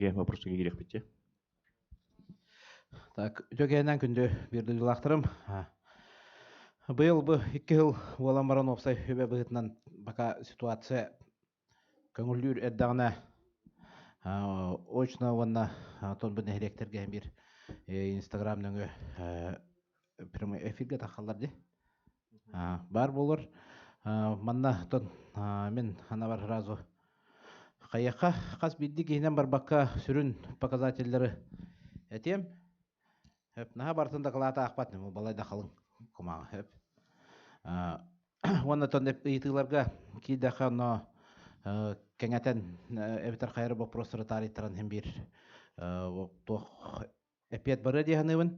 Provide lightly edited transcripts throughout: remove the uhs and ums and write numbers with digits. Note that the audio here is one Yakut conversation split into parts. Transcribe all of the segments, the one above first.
Вопросуга киириэхпит Так, үтүөкээнэн күндү биир дойдулаахтарым. Быйыл бу 2 жыл буолан баран уопсай үбэ быһыытынан пока ситуация көҥүллүүр эрдэҕинэ очно уонна тон бу нэһилиэктэргэ биир Инстаграм нөҥүө прямой эфиргэ таххаллар дии. Баар буолар. Манна тон мин анабар сразу хайыахха хас биирдии киһинэн барбакка сүрүн показателлары этиэм. Хөп, наһаа барытын дакылаата аахпат балай да халыҥ кумааҕы хөп. Уонна тон ыйытыыларга киирдэххэ онно кэҥэтэн эбэтэр хайа эрэ боппуруостары таарыйтаран иһин биир туох эппиэт барыа дии саныыбын.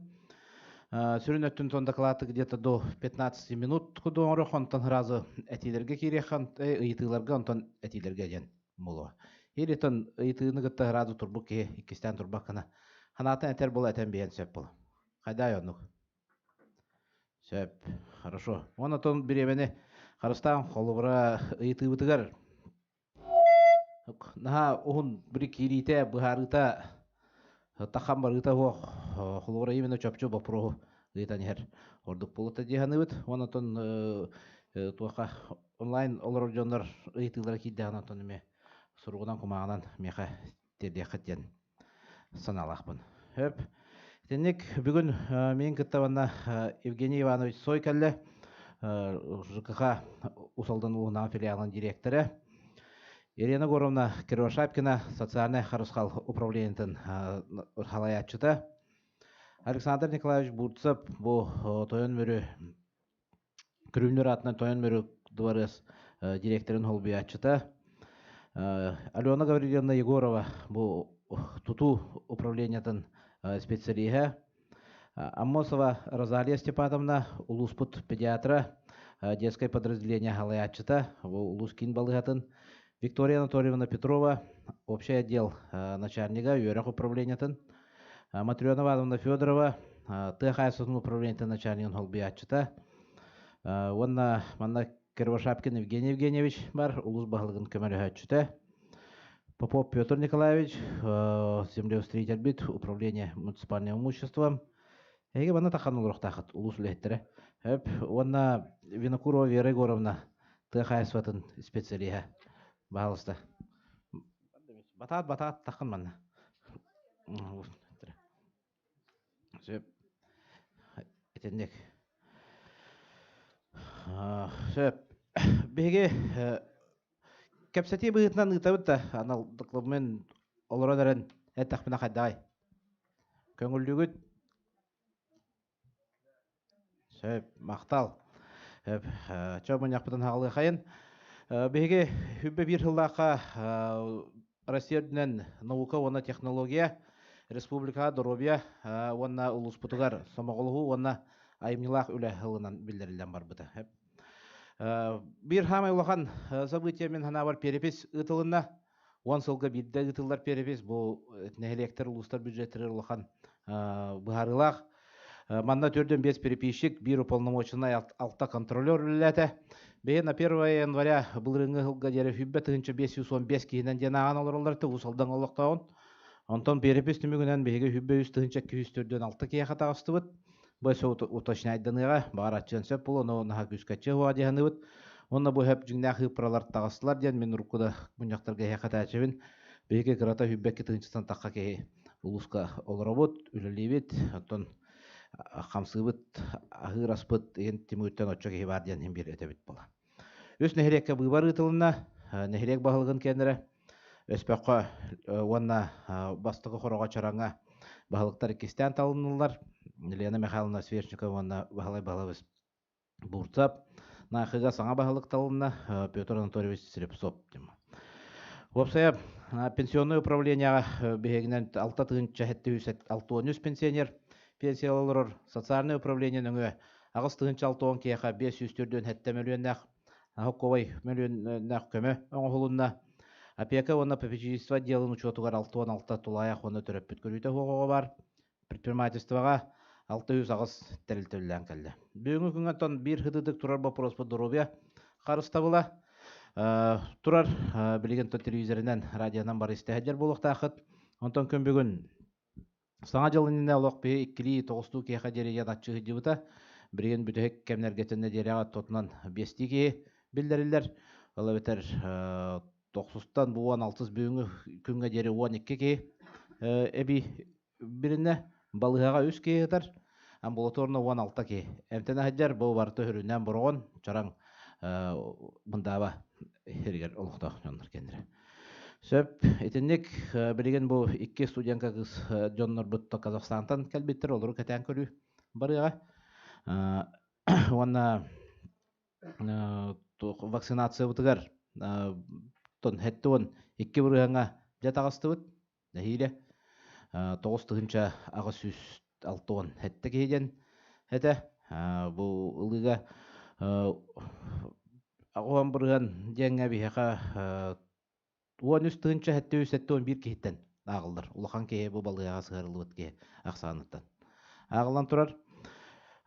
Сүрүн өттүн тон дакылааты где-то до 15 минут курдук оҥоруох, онтон сразу этиилэргэ киириэххэ, ыйытыыларга, онтон этиилэргэ диэн буолуо. Или тон ыйытыыны кытта сразу турбут киһи иккистээн турбаккына санаатын этэр буола этэн биһэн сөп буолар. Хайдаай оннук? Сөп. Хорошо. Уонна тон бириэмэни харыстаан холобура ыйытыыбытыгар Наһаа уһун били киириитэ, быһаарыыта, тахан барыыта суох, холобура именно чопчу боппуруоһу ыытан иһэр ордук буолуо дии саныыбыт. Уонна оттон туохха онлайн олорор дьоннор ыйытыылара киирдэҕинэ оттон эмиэ суругунан кумааҕынан миэхэ тиэрдиэххит диэн санаалаахпын. Хөп. Итинник бүгүн миин кытта манна Евгений Иванович Цой кэллэ. ЖКХ Усалдан улуһунааҕы филиалын директора. Елена Егоровна Кривошапкина социальнай харысхал управлениетын салайааччыта. Александр Николаевич Бурцев бу Тойон Мүрү Күрүмнүр аатынан Тойон Мүрү дыбарыас директорын холбуйааччыта. Алена Гаврильевна Егорова бу тутуу управлениетын специалиһэ. Аммосова Розалия Степановна улууспут педиатра, детское подразделение салайааччыта, бу улуус киин балыыһатын. Виктория Анатольевна Петрова, общий отдел начальнига, үөрэх управлениетын. Матрена Ивановна Федорова, тыа хаһаайыстыбатын управлениетын начальнигын холбуйааччыта. Уонна манна Кривошапкин Евгений Евгеньевич бар, улуус баһылыгын көмөлөһөөччүтэ. Попов Петр Николаевич, землеустроительбит, управление муниципальным имуществом. Эһиги манна тахан олоруохтаахыт улуус үлэһиттэрэ. Хөп. Уонна Винокурова Вера Егоровна, тыа хаһаайыстыбатын специалиһа. Баһаалыста. Батаат, батаат, таххын манна. Сөп. Итинник. Сөп. Биһиги кэпсэтии быһыытынан ыытабыт да, анал документ олорон эрэн эттэхпинэ хайдаҕай? Көҥүллүүгүт? Сөп, махтал. Сөп, чо мунньахпытын хаалыахайын. Биһиги хүббэ биир сыллаахха Россия үрдүнэн наука уонна технология, республикаҕа доруобуйа уонна улууспутугар сомоҕолоһуу уонна айымньылаах үлэ сылынан биллэриллэн барбыта. Биир хаамай улахан событие мин санаабар перепись ыытылынна. 10 сылга биирдэ ыытыллар перепись бу нэһилиэктэр, улуустар бюджеттэригэр улахан быһаарыылаах. Манна 4-5 переписчик, биир уполномоченный, алта контролер үлэлээтэ. Бэйэ на 1 января былырыыҥҥы сылга диэри 105 515 киһинэн диэн ааҕан олороллор этэ Уус Алдан олохтооҕун. Онтон перепись түмүгүнэн биһиги 103 246 киһиэхэ таҕыстыбыт. Бу өссө уточняйданыаҕа, баҕар аччыан сөп буолуо, но наһаа күүскэ аччыа суоҕа дии саныыбыт. Уонна бу сөп дьиҥнээх ыыппыралар таҕыстылар диэн мин урукку да мунньахтарга эһиэхэ этээччибин. Биһиги кырата 22 тыһыынчаттан тахха киһи улууска олоробут, үлэлиибит, оттон хамсыыбыт, аһыыр аспыт иһин түмүгүттэн оччо киһи баар диэн иһин биир этэбит буола. Үс нэһилиэккэ быыбар ыытылынна. Нэһилиэк баһылыгын киэннэрэ Өспөххө уонна бастакы хороҕо Чараҥа баһылыктар иккистээн талыннылар. Лена Михайловна Свешникова уонна Баһылай Баһылабыс Бурцев. Наахыга саҥа баһылык талынна Петр Анатольевич Слепцов. Уопсайа пенсионнай управлениеҕа биһигинэн 6 763 пенсионер пенсияла олорор. Социальнай управление нөҥүө 8 060 киһиэхэ 547 мөлүйүөннээх Хокковай мөлүйүөннээх көмө оҥоһулунна. Опека уонна попечительство отделын учуотугар 66 тулаайах уонна төрөппүт көрүүтэ суох оҕо баар. Предпринимательствоҕа 608 тэрилтэ үлэлээн кэллэ. Бүгүҥҥү күҥҥэ оттон биир сытыытык турар боппуруоспут доруобуйа харыстабыла турар. Билигин телевизорынан, радионан бары истэ сылдьар буолуохтааххыт. Онтон күн бүгүн Саҥа дьыл иннинэ олох биһи иккилии тоҕустуу киһиэхэ диэри аччыы сылдьыбыта. Билигин бүтэһик кэмнэргэ нэдиэлэҕэ тотунан биэстии киһи биллэриллэр. Ол эбэтэр тохсустан бу 16 бүгүҥҥү күҥҥэ диэри 12 киһи эбии билиннэ. Балыыһаҕа үс киһи сытар, амбулаторно 16 киһи. Эмтэнэ сылдьар, бу барыта сүрүннээн Бороҕон, Чараҥ, Мындааба сиригэр олохтоох дьоннор кэллэрэ. Сөп. Итинник билигин бу икки студентка кыыс дьоннорбут Казахстантан кэлбиттэр, олору кэтээн көрүү барыаҕа. Уонна вакцинациябытыгар тон 72 бырыһыаҥҥа дьэ таҕыстыбыт. Нэһиилэ 9867 киһи диэн этэ. Бу ылыыга 80 бырыһыан диэҥҥэ биһиэхэ 13 771 киһиттэн ааҕыллар. Улахан киһи бу балыыһаҕа сыһыарыллыбыт киһи ахсааныттан ааҕыллан турар.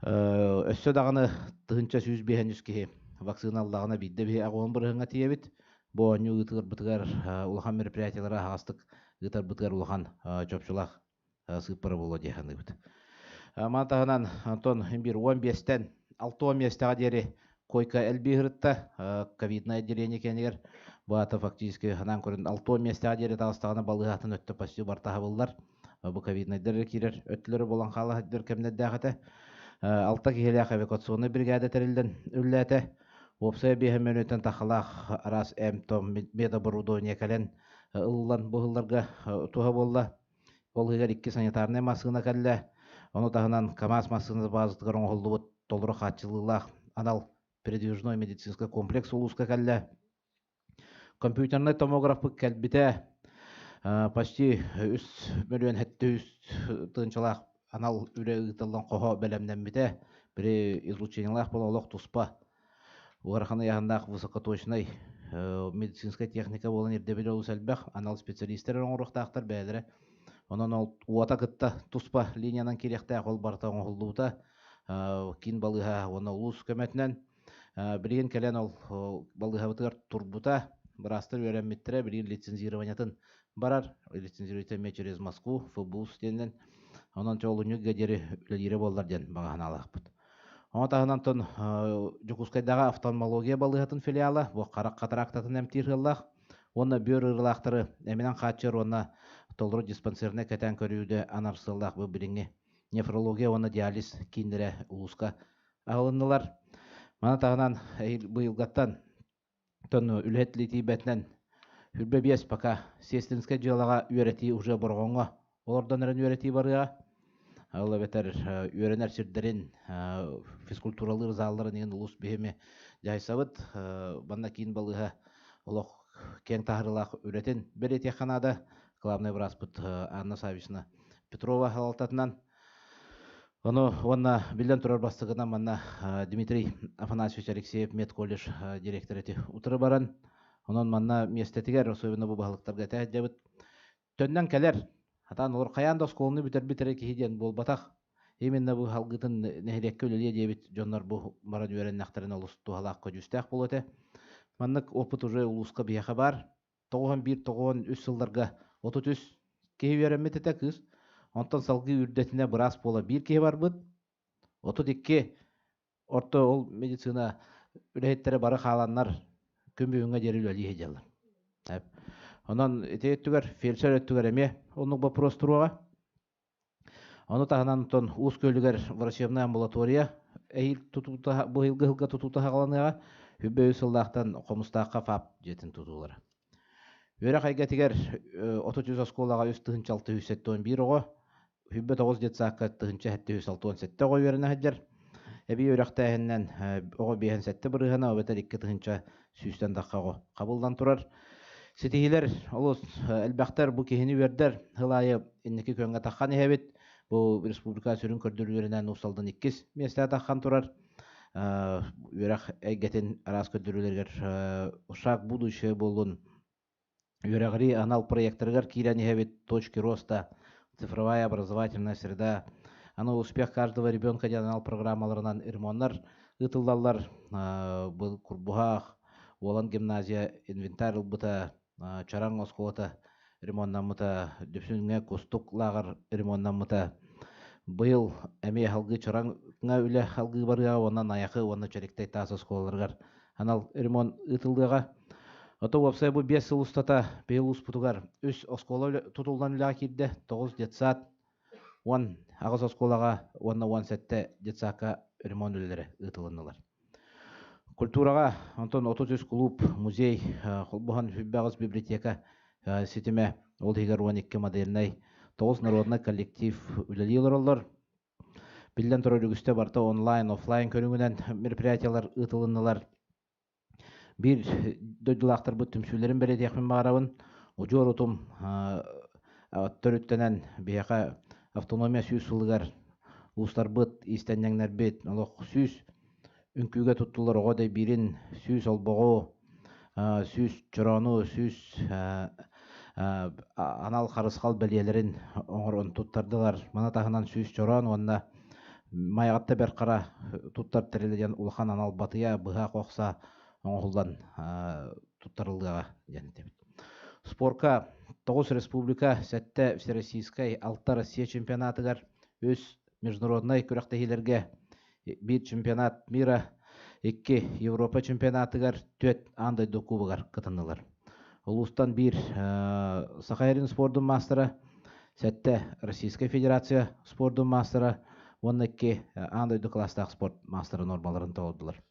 Өссө даҕаны 1153 киһи вакцина ыллаҕына биирдэ биһи 80 бырыһыаҥҥа тиийэбит. Бу оонньуу ыытылларбытыгар улахан мероприятиелары аһаҕастык ыытарбытыгар улахан чопчулаах сыыппара буолуо дии саныыбыт. Маны таһынан Антон биир 15-тэн 60 миэстэҕэ диэри койка элбии сырытта ковидное отделение кэннигэр бу аата фактически ханаан көрөн 60 миэстэҕэ диэри таҕыстаҕына балыыһатын өттө почти барта хабыллар. Бу ковиднайдар эрэ киирэр өттүлэрэ буолан хаала сылдьар кэмнэрдээх этэ. Алта киһилээх эвакуационнай бригада тэриллэн үллээтэ. Уопсайа биэһэ мөлүйүөнтэн тахалаах араас эм-том медоборудование кэлэн ылыллан бу сылларга туһа буолла. Ол иһигэр икки санитарнай массыына кэллэ. Ону таһынан КАМАЗ массыына баазатыгар оҥоһуллубут толору хааччыллыылаах анал передвижной медицинскэй комплекс улууска кэллэ. Компьютернай томографпыт кэлбитэ почти 3 700 000-лаах анал үлэ ыытыллан хоһо бэлэмнэммитэ. Бири излучениелаах буола олох туспа ыарахан ыйааһыннаах высокоточнай медицинскэй техника буолан ирдэбил олус элбэх, анал специалистэр оҥоруохтаахтар бэйэлэрэ. Онон ол уота кытта туспа линиянан киириэхтээх, ол барыта оҥоһуллубута киин балыыһа уонна улуус көмөтүнэн. Билигин кэлэн ол балыыһабытыгар турбута, быраастар үөрэммиттэрэ, билигин лицензированиетын барар, лицензируется эмиэ через Москву, ФБУС диэнинэн. Онон олунньуга диэри үлэлиирэ буоллар диэн баҕа санаалаахпыт. Ону таһынан тон Дьокуускайдааҕы офтальмология балыыһатын филиала бу харах катарактатын эмтиир ыаллаах уонна бүөр ыарыылаахтары эминэн хааччыйар уонна толору диспансернай кэтээн көрүүгэ анар сыаллаах бу билиҥҥи нефрология уонна диализ кииннэрэ улууска аһылыннылар. Маны таһынан быйылгаттан тон үлэһит илиитийбэтинэн 25 пока сестринскэй дьыалаҕа үөрэтии уже Бороҕоҥҥо олордон эрэн үөрэтии барыаҕа. Ол эбэтэр үөрэнэр сирдэрин, физкультуралыыр залларын иһин улуус биһими дьайсабыт. Манна киин балыыһа олох киэҥ таһаарыылаах үлэтин бэлиэтиэххэ наада. Главный бырааспыт Анна Саввична Петрова салалтатынан. Ону уонна биллэн турар бастакынан манна Дмитрий Афанасьевич Алексеев медколледж директора ити утары баран, онон манна миэстэтигэр особенно бу баһылыктарга этэ сылдьабыт. Төннөн кэлэр, хатаан олор хайаан да оскуоланы бүтэрбит эрэ киһи диэн буолбатах. Именно бу халгытын нэһилиэккэ үлэлиэ диэбит дьоннор бу баран үөрэннэхтэринэ олус туһалаах көдьүүстээх буолуо этэ. Маннык опыт уже улууска биһиэхэ баар. 91-93 сылларга 33 киһи үөрэммит этэ кыыс. Онтон салгыы үрдэтинэ быраас буола биир киһи барбыт. 32 орто ол медицина үлэһиттэрэ бары хааланнар күн бүгүҥҥэ диэри үлэлии сылдьаллар. Онон ити өттүгэр, фельдшер өттүгэр эмиэ оннук боппуруос туруоҕа. Ону таһынан онтон Уус Күөлүгэр врачебная амбулатория эһиил тутуута быйылгы сылга тутуута саҕаланыаҕа. 23 сыллаахтан Хомустаахха ФАП дьиэтин тутуулара. Үөрэх эйгэтигэр 33 оскуолаҕа 3671 оҕо, 29 детсадка 1767 оҕо үөрэнэ сылдьар. Эбии үөрэхтээһининэн оҕо 57 бырыһыана, эбэтэр 2100-тэн тахха оҕо хабыллан турар. Ситиһиилэр олус элбэхтэр, бу киһини үөрдэр. Сыл аайы инники күөҥҥэ таххан иһэбит. Бу республика сүрүн көрдөрүүлэринэн Уус Алдан иккис миэстэҕэ таххан турар. Үөрэх эйгэтин араас көрдөрүүлэригэр «Шаг будущее» буоллун, үөрэҕирии анал проектарыгар киирэн иһэбит «Точки роста», «Цифровая образовательная среда», аны «Успех каждого ребенка» диэн анал программаларынан ремоннар ыытыллаллар. Бу Курбуһаах, Уолан гимназия инвентарь ылбыта, Чараҥ оскуолата. ремоннаммыта, Дүпсүҥҥэ Кустук лааҕыр ремоннаммыта. Быйыл эмиэ салгыы Чораҥҥа үлэ салгыы барыаҕа уонна Найахы уонна Чэриктэй таас оскуолаларыгар анал ремонт ыытыллыаҕа. Ото уопсай бу 5 сыл устата быйыл улууспутугар үс оскуола тутуллан үлэҕэ киирдэ, 9 детсад, 18 оскуолаҕа уонна 17 детсадка ремонт үлэлэрэ ыытылыннылар. Культураҕа онтон 33 кулууп, музей, холбоһон 28 библиотека ситимэ, ол иһигэр 12 модельнай, 9 народнай коллектив үлэлии олороллор. Биллэн турар, үгүстэ барыта онлайн, офлайн көрүҥүнэн мероприятиялар ыытылыннылар. Биир дойдулаахтарбыт түмсүүлэрин бэлиэтиэхпин баҕарабын. Удьуор утум төрүттэнэн биһиэхэ автономия 100 сылыгар уустарбыт, иистэнньэҥнэрбит олох 100 үҥкүүгэ туттулар оҕо дэйбиирин, 100 олбоҕу, 100 чороону, 100 анал харысхал бэлиэлэрин оҥорон туттардылар. Маны таһынан 100 чороон уонна Майаҕатта Бэрт Хара туттар тэрилэ диэн улахан анал батыйа быһах охса оҥоһуллан туттарыллыаҕа диэн этэбит. Спорка 9 республика, 7 всероссийскай, 6 Россия чемпионатыгар, 3 международнай күрэхтэһиилэргэ, 1 чемпионат мира, 2 Европа чемпионатыгар, 4 аан дойду кубогар кытыннылар. Улуустан биир Саха сирин спордун маастара, 7 Российскай Федерация спордун маастара уонна 2 аан дойду кылаастаах спорт маастара нормаларын толордулар.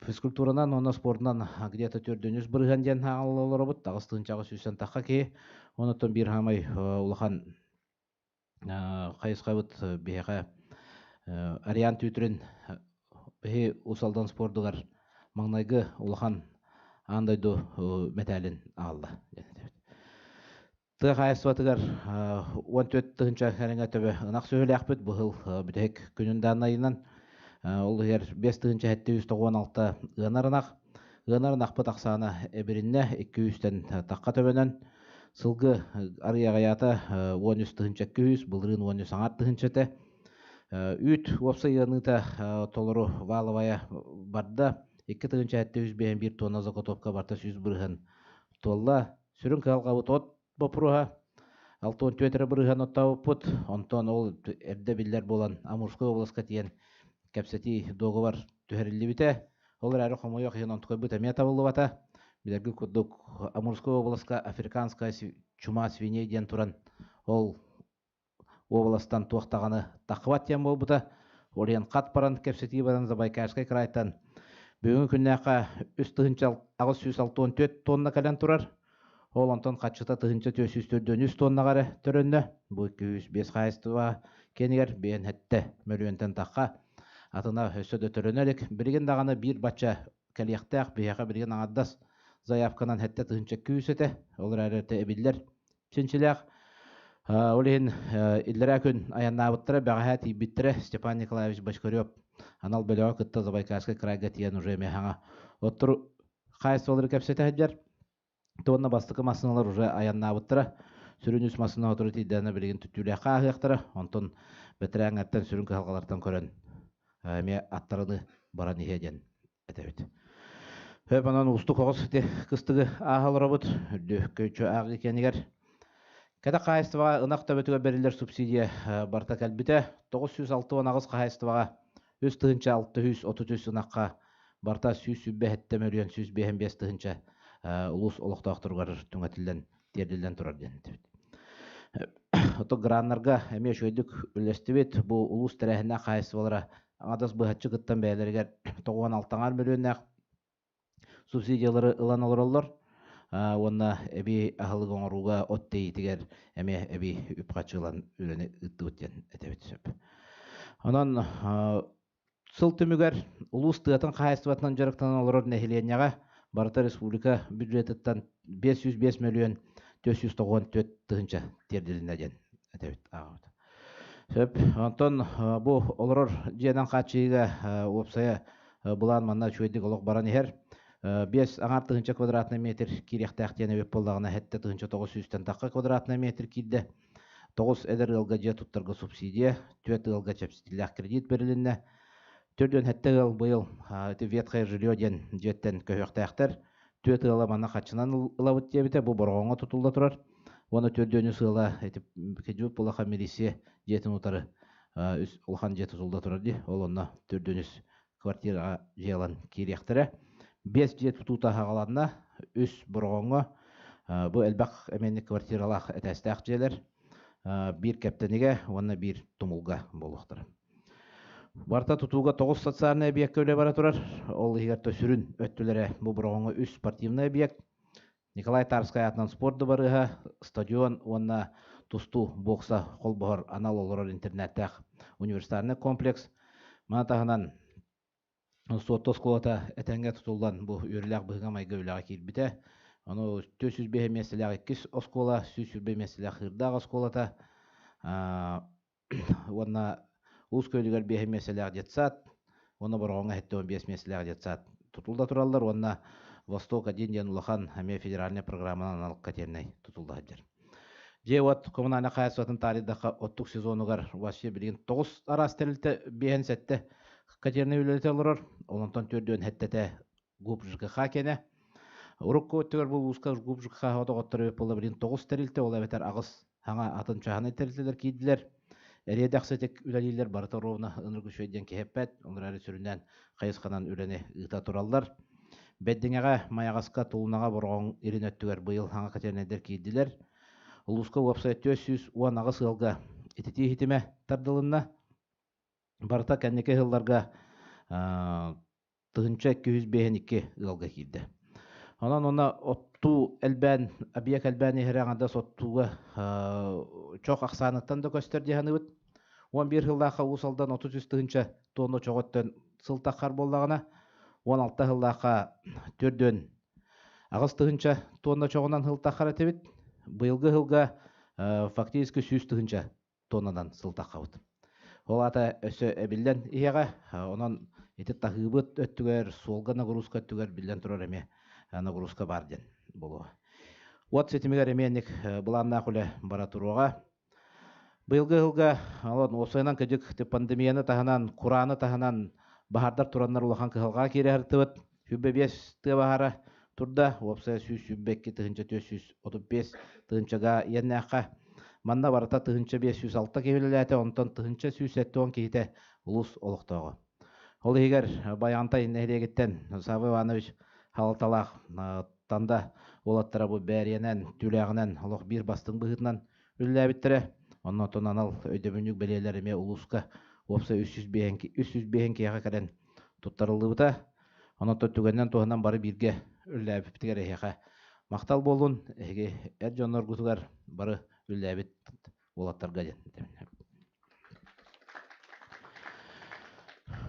Физкультуранан уонна спордунан где-то 4 бырыһыан диэн олоробут, таҕыс тыһыынчаҕа сүүстэн тахха киһи. Онуттан биир хаамай улахан хайысхабыт биһиэхэ Ариан Түүтрүн биһи Уус Алдан спордугар маҥнайгы улахан аан дойду мэтээлин аҕалла. Тыа хаһаайыстыбатыгар 14 тыһыынча кэриҥэ төбө ынах сүөһүлээхпит быһыл бүтэһик күнүн дааннайынан ол иһигэр 5796 ыанар ынах. Ыанар ынахпыт ахсаана эбириннэ 200-тэн тахха төбөнөн. Сылгы арыйаҕайаата 13 тыһыынча 200, былырыын 13 аҥаар тыһыынча этэ. Үүт уопсай ыаныыта толору валовая барда. 2751 тонна заготовка барта 100 бырыһан туолла. Сүрүн кыһалҕабыт от боппуруоһа. 64 эрэ бырыһыан оттообуппут. Онтон ол эрдэ биллэр буолан Амурскай обласка тиийэн кэпсэтии дуогабар түһэриллибитэ. Ол эрээри хомойуох иһин онтукайбыт эмиэ табыллыбата. Билэргит курдук Амурскай обласка африканская чума свиней диэн туран ол уобаластан туох даҕаны таххыбат диэн буолбута. Ол иһин хат баран кэпсэтии баран Забайкальскай крайтан бүгүҥҥү күннээххэ 3864 тонна кэлэн турар. Ол онтон хаччыта 1443 тоннаҕа эрэ төрөннө. Бу 205 хаһаайыстыба кэнигэр биэн хэттэ мөлүйүөнтэн тахха. Атына өссө да төрөнө илик. Билигин даҕаны биир бачча кэлиэхтээх биһиэхэ билигин аҥардас заявканан хэттэ тыһыынча күүс этэ. Ол эрээри эбиллэр чинчилээх. Ол иһин иллэрээ күн айаннаабыттара, бэҕэһээ тиийбиттэрэ Степан Николаевич Бочкарев анал бөлөҕө кытта Забайкальскай крайга тиийэн уже эмиэ хаҥа оттору хаайыстыбалары кэпсэтэ сылдьар. Уонна бастакы массыыналар уже айаннаабыттара. Сүрүн үс массыына сотору тиийдэҕинэ билигин түттүүлээххэ ааһыахтара. Онтон бэтэрээҥҥэттэн сүрүн кыһалҕалартан көрөн эмиэ аттарыны баран иһиэ диэн этэбит. Хөп онон уустук оҕус ити кыстыгы ааһа олоробут. Үрдү көчө ааҕыы кэнигэр. Кэтэх хаһаайыстыбаҕа ынах төбөтүгэр бэриллэр субсидия барыта кэлбитэ. 968 хаһаайыстыбаҕа 3633 ынахха барыта 127 мөлүйүөн 155 тыһыынча улуус олохтоохторугар түҥэтиллэн тиэрдиллэн турар диэн этэбит. Ото граннарга эмиэ үчүгэйдик үллэстибит. Бу улуус тэрээһиннээх хаһаайыстыбалара аҥардас быһаччы кыттан бэйэлэригэр 96 мөлүйүөннээх субсидиялары ылан олороллор. Уонна эбии аһылык оҥорууга от тиэйиитигэр эмиэ эбии үп-харчы ылан үлэни ыыттыбыт диэн этэбит сөп. Онон сыл түмүгэр улуус тыатын хаһаайыстыбатынан дьарыктанан олорор нэһилиэнньэҕэ барыта республика бюджетыттан 505 мөлүйүөн 494 тыһыынча тиэрдилиннэ диэн этэбит ааҕабыт. Сөп. Онтон бу олорор дьиэнэн хааччыйыыга уопсайа былаан манна үчүгэйдик олох баран иһэр. 5 аҥаар тыһыынча квадратный метр киириэхтээх диэн эбит буоллаҕына, 7900-тэн тахха квадратный метр киирдэ. 9 эдэр ыалга дьиэ туттарга субсидия, 4 ыалга чэпчэтиилээх кредит бэрилиннэ. 47 ыал быйыл ити ветхое жилье диэн дьиэттэн көһүөхтээхтэр. 4 ыала манна хаччынан ылабыт диэбитэ, бу Бороҕоҥҥо тутулла турар. Уонна төрдүөнү сыала ити кедьүбүт булаха милиция дьиэтин утары үс улахан дьиэ тутулла турар дии. Ол онно төрдүөнүс квартираҕа дьиэ ылан киириэхтэрэ. Биэс дьиэ тутуута аҕаланна, үс Бороҕоҥҥо бу элбэх эмиэнник квартиралаах этээстээх дьиэлэр биир Кэптэнигэ уонна биир Тумулга буолуохтара. Барыта тутууга тоҕус социальнай объекка үлэ бара турар. Ол иһигэр сүрүн өттүлэрэ бу Бороҕоҥҥо үс спортивнай объект, Николай Тарскай аатынан спорт дыбарыаһа, стадион уонна тустуу, бокса холбоһор анал олорор интернеттээх универсальнай комплекс. Маны таһынан Суотту оскуолата этэҥҥэ тутуллан бу үөрүүлээх быһыыга-майгы үлэҕэ киирбитэ. Ону 405 миэстэлээх иккис оскуола, 120 миэстэлээх Ыырдаах оскуолата уонна Уус Күөлүгэр 5 миэстэлээх детсад уонна Бороҕоҥҥо 75 миэстэлээх детсад тутулла тураллар уонна Восток-1 диэн улахан эмиэ федеральнай программанан анал котельнай тутулла сылдьар. Дьиэ-уот коммунальнай хаһаайыстыбатын таарыйдахха оттук сезонугар вообще билигин тоҕус араас тэрилтэ биэһэн сэттэ котельнай үлэлэтэ олорор. Онтон төрдүөн сэттэтэ ГУП ЖКХ киэнэ. Урукку өттүгэр бу улууска ГУП ЖКХ доҕоттор эбит буолла билигин тоҕус тэрилтэ, ол эбэтэр аҕыс хаҥа атын чааһынай тэрилтэлэр киирдилэр. Эриэдэхситик үлэлииллэр барыта ровно ынырык үчүгэй диэн киһи эппэт. Ол эрээри сүрүннээн хайысханан үлэни ыыта тураллар. Бэддиҥэҕэ, Майаҕаска, Тулунаҕа, Бороҕоҥ илин өттүгэр быйыл хаҥа котельнайдар киирдилэр. Улууска уопсай 418 ыалга ититии ситимэ тардылынна. Барыта кэнники сылларга 1252 ыалга киирдэ. Онон уонна оттуу элбээн, объект элбээн иһэрэ аҥардас оттууга чох ахсааныттан да көстөр дии саныыбыт. 11 сыллаахха Уус Алдан 33 тыһыынча тонна чоҕуттан сыл таххар буоллаҕына, 16 сыллаахха 48 тыһыынча тонна чоҕунан сыл таххар этибит. Быйылгы сылга фактически 100 тыһыынча тоннанан сыл таххабыт. Ол аата өссө эбиллэн иһиэҕэ. Онон ити таһыыбыт өттүгэр, суолга нагрузка өттүгэр биллэн турар эмиэ нагрузка баар диэн буолуо. Уот ситимигэр эмиэ инник былааннаах үлэ бара туруоҕа. Быйылгы сылга уопсайынан кыдьык пандемияны таһынан, курааны таһынан баһаардар тураннар улахан кыһалҕаҕа киирэ сырыттыбыт. 25 тыа баһаара турда, уопсайа 122 435 тыһыынчага иэннээххэ. Манна барыта 1506 киһи үлэлээтэ, онтон 1170 киһитэ улуус олохтооҕо. Ол иһигэр Байаҕантай нэһилиэгиттэн Савва Иванович халалталаах Танда уолаттара бу Бээрийэнэн, Түүлээҕинэн олох биир бастыҥ быһыытынан үлэлээбиттэрэ. Оннотон анал өйдөбүнньүк бэлиэлэр эмиэ улууска уопсай 305 киһиэхэ кэлэн туттарыллыбыта. Онон түгэнинэн туһанан бары бииргэ үлэлээбиппитигэр эһиэхэ махтал буоллун. Эһиги эр дьонноргутугар бары үлэлээбит уолаттарга диэн.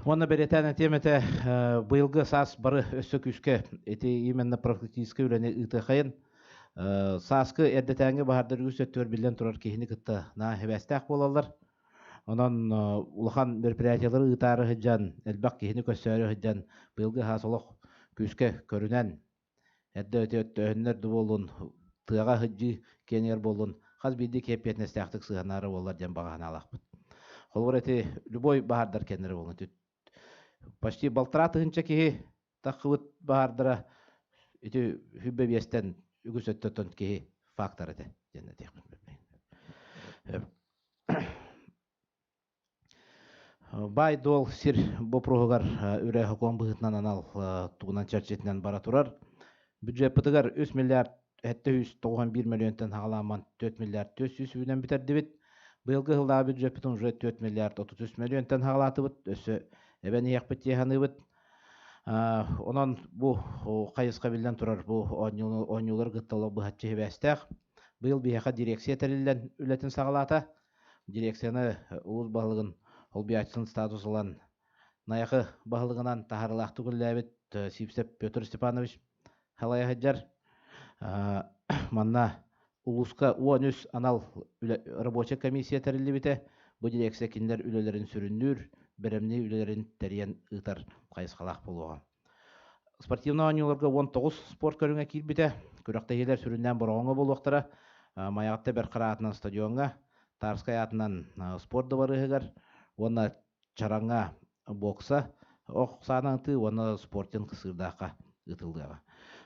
Уонна бэлиэтээн этиэм этэ, быйылгы саас бары өссө күүскэ ити именно профилактическай үлэни ыытыахайын. Сааскы эрдэтээҥҥи баһаардар үгүс өттүгэр биллэн турар киһини кытта наһаа сибээстээх буолаллар. Онон улахан мероприятиелары ыытаары сылдьан, элбэх киһини көрсөөрү сылдьан, быйылгы саас олох күүскэ көрүнэн, эрдэ өтөһөннөр да буоллун, тыаҕа сылдьыы киэнигэр буоллун, хас биирдии киһи эппиэтинэстээхтик сыһыаннаара буоллар диэн баҕа санаалаахпыт. Холобур, ити любой баһаардар кэннэрэ буоллун, почти балтараа тыһыынча киһи таххыбыт баһаардара ити хүббэ биэстэн үгүс өттөттөн киһи фактор этэ диэн этиэхпин. Баай-дуол сир боппуруоһугар үлэ сокуон быһыытынан анал тугунан чэрчитинэн бара турар. Бюджеппытыгар 3 миллиард 791 мөлүйүөнтэн саҕалаамман 4 миллиард 400 үбүнэн бүтэрдибит. Быйылгы сыллааҕы бюджеппытын уже 4 миллиард 33 мөлүйүөнтэн саҕалаатыбыт. Өссө эбэн иһиэхпит дии саныыбыт. Онон бу хайысха биллэн турар бу оонньуулар кытта олох быһаччы сибээстээх. Быйыл биһиэхэ дирекция тэриллэн үлэтин саҕалаата. Дирекцияны улуус баһылыгын солбуйааччытын статус ылан Найахы баһылыгынан таһаарыылаахтык үлэлээбит Сивцев Петр Степанович салайа сылдьар. Манна улууска 13 анал рабочай комиссия тэриллибитэ. Бу дирекция кинилэр үлэлэрин сүрүннүүр, бэлэмнии үлэлэрин тэрийэн ыытар хайысхалаах буолуоҕа. Спортивнай оонньууларга 19 спорт көрүҥэ киирбитэ. Күрэхтэһиилэр сүрүннээн Бороҕоҥҥо буолуохтара. Майаҕатта Бэрт Хара аатынан стадиоҥҥа, Тарскай аатынан спорт дыбарыаһыгар уонна Чараҥҥа бокса, ох саанан ытыы уонна спортинг сыырдаахха ыытыллыаҕа.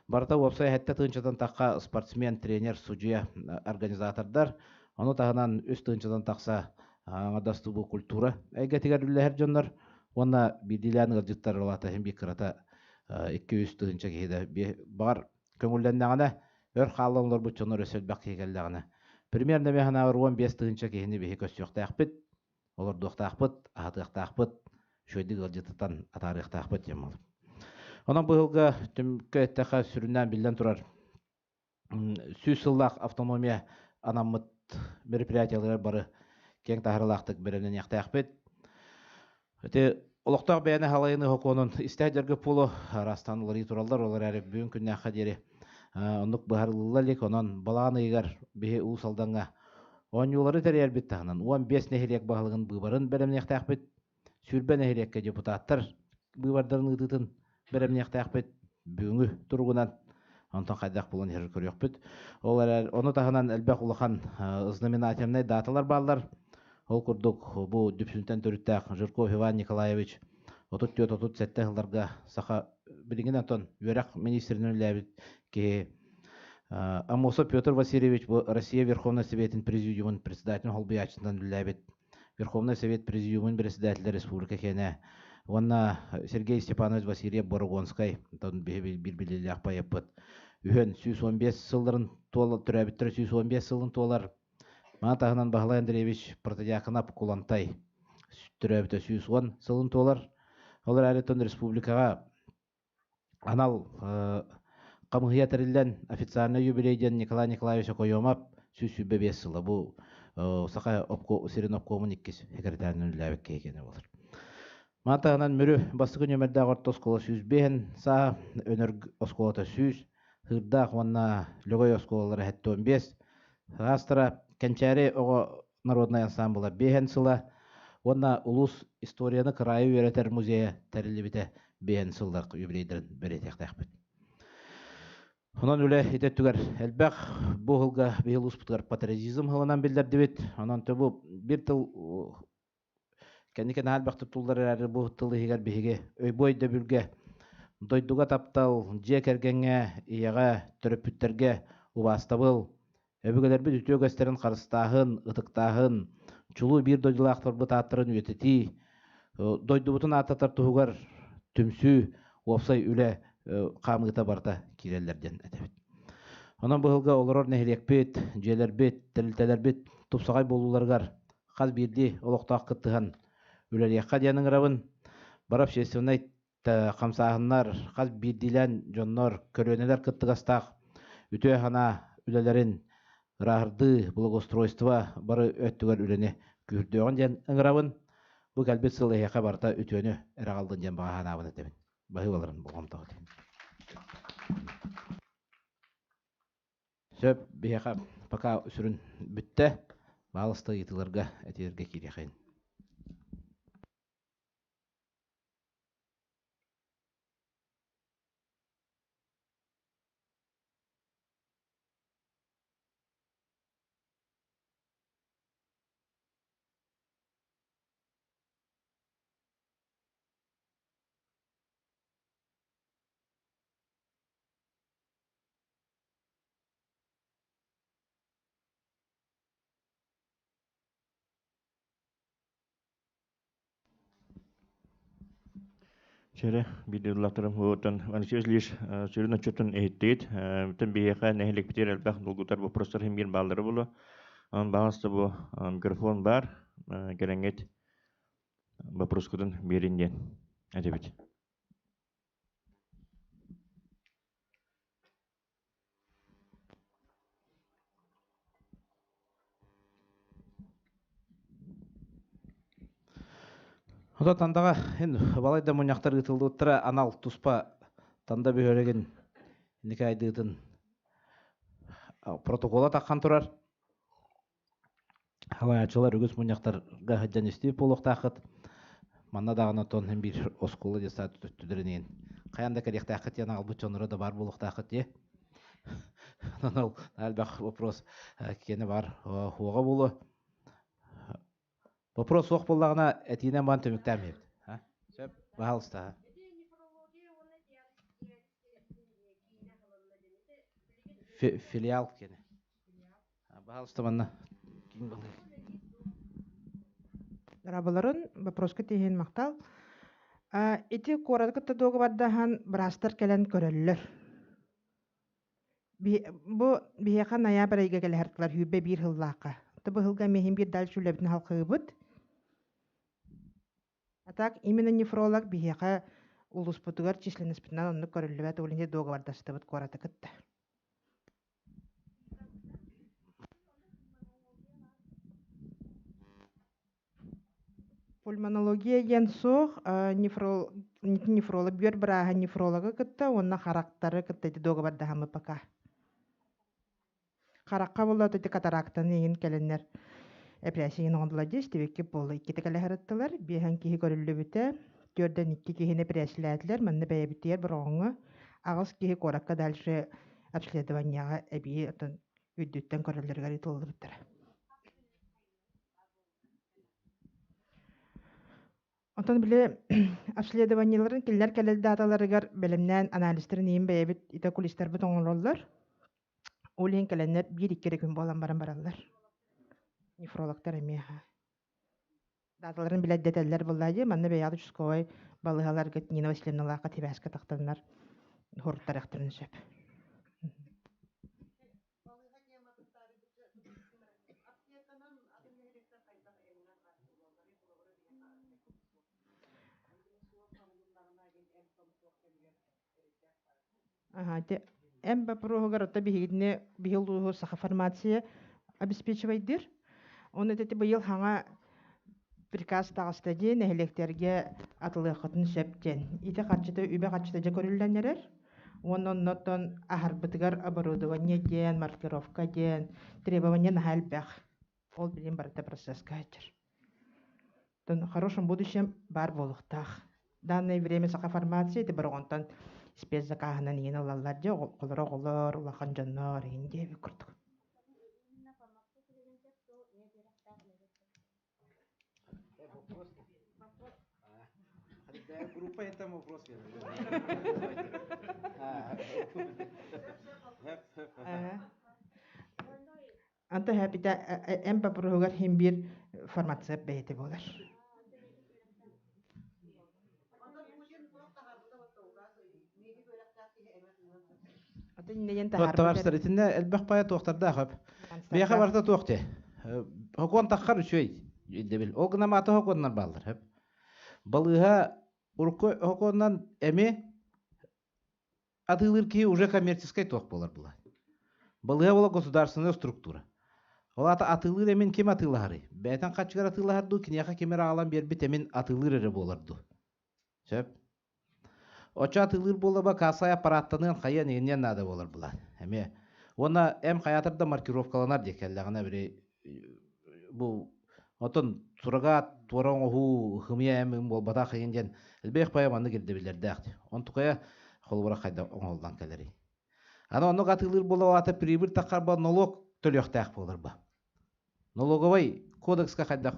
Барыта уопсай сэттэ тыһыынчаттан тахха спортсмен, тренер, судьуйа, организатордар. Ону таһынан үс тыһыынчаттан тахса аҥардастыы бу культура эйгэтигэр үлэлэһэр дьоннор уонна биирдиилээн ыалдьыттар ылата иһин биир кырата 2-3 тыһыынча киһи да баҕар көҥүллэннэҕинэ өр хааллан олорбут дьоннор өссө элбэх киһи кэллэҕинэ примерно мин санаабар 15 тыһыынча киһини биһи көрсүөхтээхпит олордуохтаахпыт, аһатыахтаахпыт, үчүгэйдик ыалдьытытан атаарыахтаахпыт диэн буолар. Онон быһылга түмүккэ эттэххэ сүрүннээн биллэн турар 100 сыллаах автономия анаммыт мероприятиеларыгар бары киэҥ таһаарыылаахтык бэлэмнэниэхтээхпит. Ити олохтоох бэйэни халайыныы сокуонун истээх дьаргы пулу араастаан уларыйыы тураллар, ол эрээри бүгүн күннээххэ диэри оннук быһарыллыла илик, онон балаҕан ыйыгар биһи Уус Алдаҥҥа Оонньуулары тэрийэрбит таһынан 15 нэһилиэк баһылыгын быыбарын бэлэмниэхтээхпит, 20 нэһилиэккэ депутаттар быыбардарын ыытыытын бэлэмниэхтээхпит бүгүҥҥү туругунан онтон хайдах булан иһэр көрүөхпүт. Ол эрэр ону таһынан элбэх улахан знаменательнай даталар бааллар. Ол курдук бу Дүпсүнтэн төрүттээх Жирков Иван Николаевич 34-37 сылларга саха билигин онтон үөрэх министринэн үлэлээбит киһи Аммосов Петр Васильевич бу Россия Верховнай Советын Президиумун председателин холбуйааччытынан үлэлээбит Верховнай Совет Президиумун председателэ республика киэнэ уонна Сергей Степанович Васильев Борогонскай онтон биһи биир биллиилээх поэппыт үһүөн 115 сылларын туола төрөөбүттэрэ 115 сылын туолар Маны таһынан Баһылай Андреевич Протодьяконов Кулантай төрөөбүтэ 110 сылын туолар. Ол эрээри республикаҕа анал хамыыһыйа тэриллэн официальный юбилей диэн Николай Николаевич Окоемов 125 сыла бу Саха сирин обкомун иккис секретарынан үлэлээбит киһи киэнэ буолар. Маны таһынан Мүрү бастакы нүөмэрдээх орто оскуола 105 саа, Өнөр оскуолата 100, Сыырдаах уонна Лөгөй оскуолалара 75, Саастара Кэнчээри оҕо народнай ансаамбыла биэһэн сыла уонна улуус историяны кыраайы үөрэтэр музейа тэриллибитэ биэһэн сыллар юбилейдарын бэлиэтиэхтээхпит. Онон үлэ ити өттүгэр элбэх. Бу сылга биһи улууспутугар патриотизм сылынан биллэрдибит. Онон бу биир тыл кэнники наһаа элбэхтик туллар эрээри бу тыл иһигэр биһиги өйбү өйдөбүлгэ дойдуга таптал, дьиэ кэргэҥҥэ, ийэҕэ, төрөппүттэргэ убаастабыл, өбүгэлэрбит үтүө үгэстэрин харыстааһын, ытыктааһын, чулуу биир дойдулаахтарбыт ааттарын үйэтитии, дойдубутун ааттатар туһугар түмсүү, уопсай үлэ хаамыыта барыта киирэллэр диэн этэбит. Онон быһылга олорор нэһилиэкпит, дьиэлэрбит, тэрилтэлэрбит тупсаҕай буолууларыгар хас биирдии олохтоох кыттыһан үлэлиэххэ диэн ыҥырабын. Бары общественнай хамсааһыннар, хас биирдиилээн дьоннор, көлүөнэлэр кыттыгастаах үтүө санаа үлэлэрин ырааһырдыы, благоустройство бары өттүгэр үлэни күүһүрдүөҕүн диэн ыҥырабын. Бу кэлбит сыл эһиэхэ барыта үтүөнү эрэ аҕаллын диэн баҕа санаабын этэбин. Баһыыбаларын болҕомтоҕут. Сөп, биһиэхэ пока сүрүн бүттэ. Баалыста ыйытыыларга, этиилэргэ киириэхэйин. Чэрэ, биир дойдулаахтарым уотан Алексей Васильевич сүрүн отчуотун иһиттигит. Бүтүн биһиэхэ нэһилиэкпитигэр элбэх долгутар боппуруостар иһин биир бааллара буолуо. Онон баҕаста бу микрофон баар. Кэлэҥҥит боппуруоскутун биэрин диэн этэбит. Ото Тандаҕа ин балайда мунньахтар ыытыллыбыттара анал туспа Танда бөһүөлэгин инники айдыытын протокола таххан турар. Халайааччылар үгүс мунньахтарга сылдьан истибит буолуохтааххыт. Манна даҕаны оттон син биир оскуола детсад өттүлэрин хайаан да кэлиэхтээххит диэн аҕалбыт дьонноро да баар буолуохтааххыт дии. Онон ол элбэх вопрос киэнэ баар хуоҕа буолуо. Вопрос суох буоллаҕына этиинэн баан түмүктээн биэбит. Сөп, баһаалыста. Филиал кини. Баһаалыста манна. Дорооболорун, вопроска тиһин махтал. Ити куораты кытта дуогабардаһан быраастар кэлэн көрөллөр. Бу биһиэхэ ноябрь ыйга кэлэһэртилэр 21 сыллаахха. Бу сылга эмиэ биир дальше үлэбитин халхыыбыт. А так именно нефролог биһиэхэ улууспутугар численностьпытынан оннук көрүллүбэт, ол иһин дуогабардастыбыт куораты кытта. Пульмонология диэн суох, нефролог бүөр бырааһа нефрологы кытта уонна харахтары кытта ити дуогабардаһаммыт пока. Харахха буолла ити катарактаны иҥин кэлэннэр эпэрээссийэни оҥордулар дии, истибиккит буолла. Иккитэ кэлэ сырыттылар, биэһэн киһи көрүллүбүтэ, түөртэн икки киһини эпэрээссийэлээтилэр, манна бэйэбитигэр Бороҕоҥҥо аҕыс киһи куоракка дальше обследованиеҕа эбии отон үрдүттэн көрөллөрүгэр ыытыллыбыттара. Онтон били обследованиеларын кинилэр кэлэр даталарыгар бэлэмнээн анализтарын иһин бэйэбит ити окулистарбыт оҥороллор. Ол иһин кэлэннэр биир-икки эрэ күн буолан баран бараллар. Нефрологтар эмиэ даталарын билэрдэтэллэр буоллаа дии. Манна бэйэҕит участковай балыыһаларга Нина Васильевналаахха тибээскэ тахтаннар хоруттарыахтарын сөп. Аха, ити эн боппуруоһугар оттон биһигини биһи улууһу Саха фармация обеспечивайдыыр. Оны ити быйыл хаҥа приказ таҕыста дии нэһилиэктэргэ атылыаххытын сөп диэн. Ити харчыта үбэ харчыта дьэ көрүллэн эрэр. Уонна оннотон аһарбытыгар оборудование диэн, маркировка диэн, требование наһаа элбэх. Ол билин барыта процесска сылдьар. В хорошем будущем баар буолуохтаах. Данное время Саха фармация ити Бороҕонтон спецзакаһынан иһин ылаллар дьэ оҕолор оҕолор улахан дьоннор иһин диэбит курдук. Группа это вопрос. Анта хэпитэ эн боппуруоһугар иһин биир фармация бэйэтэ буолар. Туоттабарстар итиннэ элбэх пая туохтардаах өп. Биэхэ барыта туох те. Хокуон таххар үчүгэй ирдэбил. Ол гына маата хокуоннар бааллар хөп. Балыыһа урукку хокуоннан эми атыылыыр киһи уже коммерческий туох буолар була. Балыыһа буола государственная структура. Ол аата атыылыыр эмин ким атыылаһарый? Бэйэтин хаччыгар атыылаһар дуу, киниэхэ ким эрэ аҕалан биэрбит эмин атыылыыр эрэ буолар дуу? Сөп. Оччо атыылыыр буоллаба кассай аппараттаныан хайыан иҥниэн наада буолар була. Эмиэ. Уонна эм хайаатар да маркировкаланар дии кэллэҕинэ били бу отон сурага туора оҥоһуу хымыйа эм буолбатах иһин диэн элбэх баайа маннык ирдэбиллэрдээх. Онтукайа холобура хайда оҥоһуллан кэлэрий. Аны оннук атыылыыр буолла прибыль таххарба нолуок төлүөхтээх буолар ба. Налоговай кодекска хайдах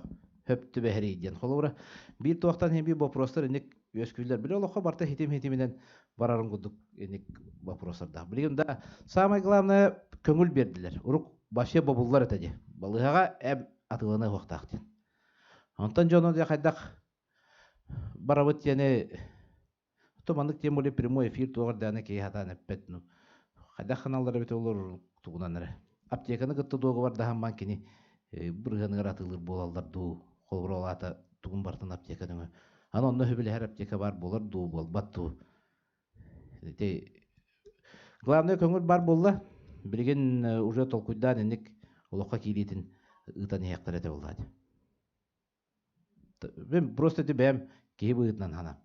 хөп түбэһэрий диэн. Холобура, биир туохтан иһин биир боппуруостар инник үөскүүллэр. Били олоххо барыта хитим-хитиминэн барарын курдук инник боппуруостардаах. Билигин да самое главное көҥүл биэрдилэр. Урук вообще бобуллар этэ дии. Балыыһаҕа эм атыыланыа суохтаах диэн. Онтон дьону дьэ хайдах барабыт диэни то маннык тем более прямой эфир туоҕар даҕаны киһи сатаан эппэт ну хайдах ханаллар эбит олор тугунан эрэ аптеканы кытта дуогабардаһан кини бырыһыаныгар атыылыыр буолаллар дуу холобура ол аата тугун барытын аптека нөҥө аны онно сөбүлэһэр аптека баар буолар дуу буолбат дуу ити главное көҥүл бар буолла билигин уже толкуйдаан инник олоххо киириитин ыытан иһиэхтэрэ этэ буоллаат Мен просто ити бэйэм киһи быһыытынан хана.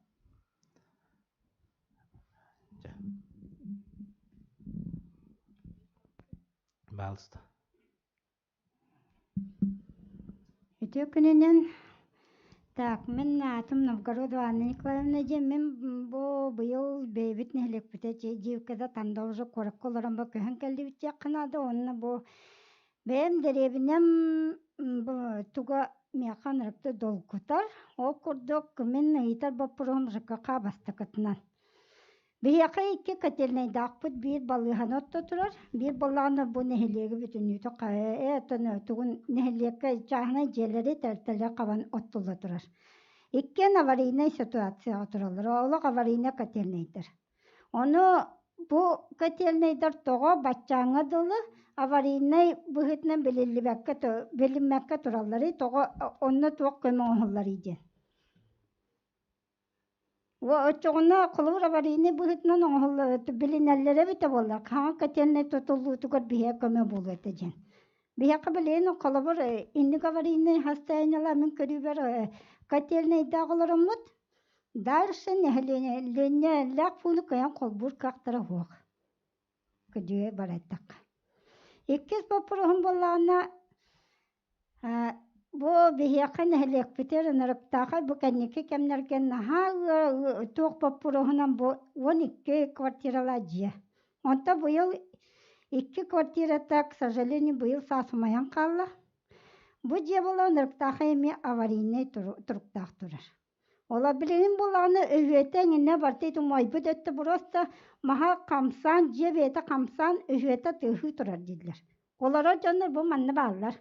Баалыста. Үтүө күнүнэн. Так, мин аатым Новгородова Анна Николаевна диэн. Мин бу быйыл бэйэбит нэһилиэкпитэ Дьиэвкэдэ Тандалжа куоракка олорон бу көһөн кэллибит диэххэ наада. Уонна бу Бэйэм дэриэбинэм туга миэхэ ынырыкты долгутар. Ол курдук мин ыйытар боппуруоһум ЖКХ бастакытынан. Биһиэхэ икки котельнайдаахпыт биир балыыһаны отто турар, биир буоллаҕына бу нэһилиэги бүтүннүүтэ оттон тугун нэһилиэккэ чааһынай дьиэлэри тэрилтэлэри хабан оттулла турар. Иккиэн аварийнай ситуацияҕа тураллар, олох аварийнай котельнайдар. Ону бу котельнайдар тоҕо баччааҥҥа дылы аварийнай быһыытынан билиллибэккэ билиммэккэ туралларый, тоҕо онно туох көмө оҥоһулларый диэн. Оччоҕуна холобур аварийнай быһыытынан оҥоһуллар билинэллэрэ эбитэ буоллар, хаҥа котельнай тутуллуутугар биһиэхэ көмө буолуо этэ диэн. Биһиэхэ билигин холобур инник аварийнай состояниелар мин көрүүбэр котельнайдаах олороммут, дальше нэһилиэнньэлээх пууну кыайан холбуур кыахтара суох. Кыдьыа барайтахха. Иккис боппуруоһум буоллаҕына Бу биһиэхэ нэһилиэкпитигэр Ынырыктаахай бу кэнники кэмнэргэ наһаа туох боппуруоһунан бу 12 квартиралаах дьиэ. Онто быйыл икки квартирата, к сожалению, быйыл саас умайан хаалла. Бу дьиэ буола Ынырыктаахай эмиэ аварийнай туруктаах турар. Ола билигин буоллаҕына өһүөтэ эҥинэ барыта ити умайбыт өттө просто маһа хамсаан, дьиэ бэйэтэ хамсаан өһүөтэ тыаһыы турар дииллэр. Олорор дьоннор бу манна бааллар.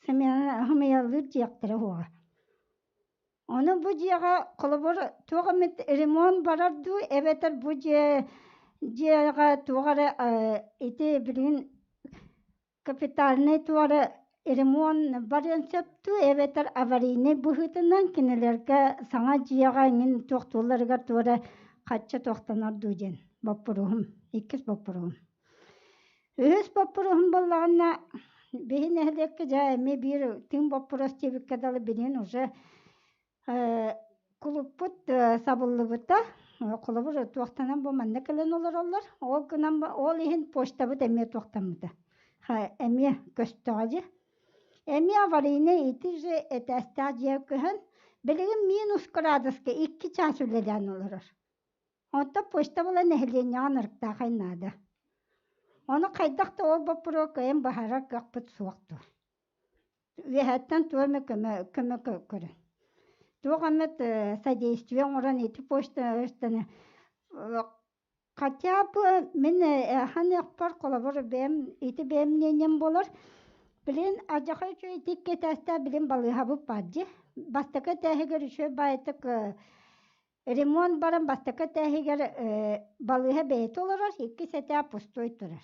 Сымыйалыыр дьиэхтэрэ суоҕа. Ону бу дьиэҕэ холобур туох эмит ремонт барар дуу эбэтэр бу дьиэ дьиэҕэ туох эрэ ити билигин капитальнай туора ремонт барыан сөп дуу эбэтэр аварийнай быһыытынан кинилэргэ саҥа дьиэҕэ эҥин туохтуулларыгар туора хачча туохтанар дуу диэн боппуруоһум иккис боппуруоһум. Үһүс боппуруоһум буоллаҕына биһи нэһилиэккэ дьэ эмиэ биир тыын боппуруос диэбиккэ дылы билигин уже Кулуппут сабыллыбыта. Холобур, туохтанан бу манна кэлэн олороллор. Ол гынан ол иһин почтабыт эмиэ туохтаммыта. Эмиэ көстөҕө дии. Эмиэ аварийнай ити же этээстээх дьиэ көһөн, билигин минус градуска 2 чаас үлэлээн олорор. Онтон почта була нэһилиэнньэҕэ ынырыктаахай наада. Ону хайдах да ол боппуруо кыайан быһаарар кыахпыт суох дуо? Үөһэттэн туох эмэ көмө көмө көрөн. Туох эмэ содействие оҥорон ити почтаны хотя бы мин ханыахпар холобур бэйэм ити бэйэм мнением буолар. Билин алдьархай үчүгэй ити икки этээстээх билин балыыһабыт баар дии. Бастакы этээһигэр үчүгэй баайытык ремонт баран бастакы этээһигэр балыыһа бэйэтэ олорор, иккис этээ пустой турар.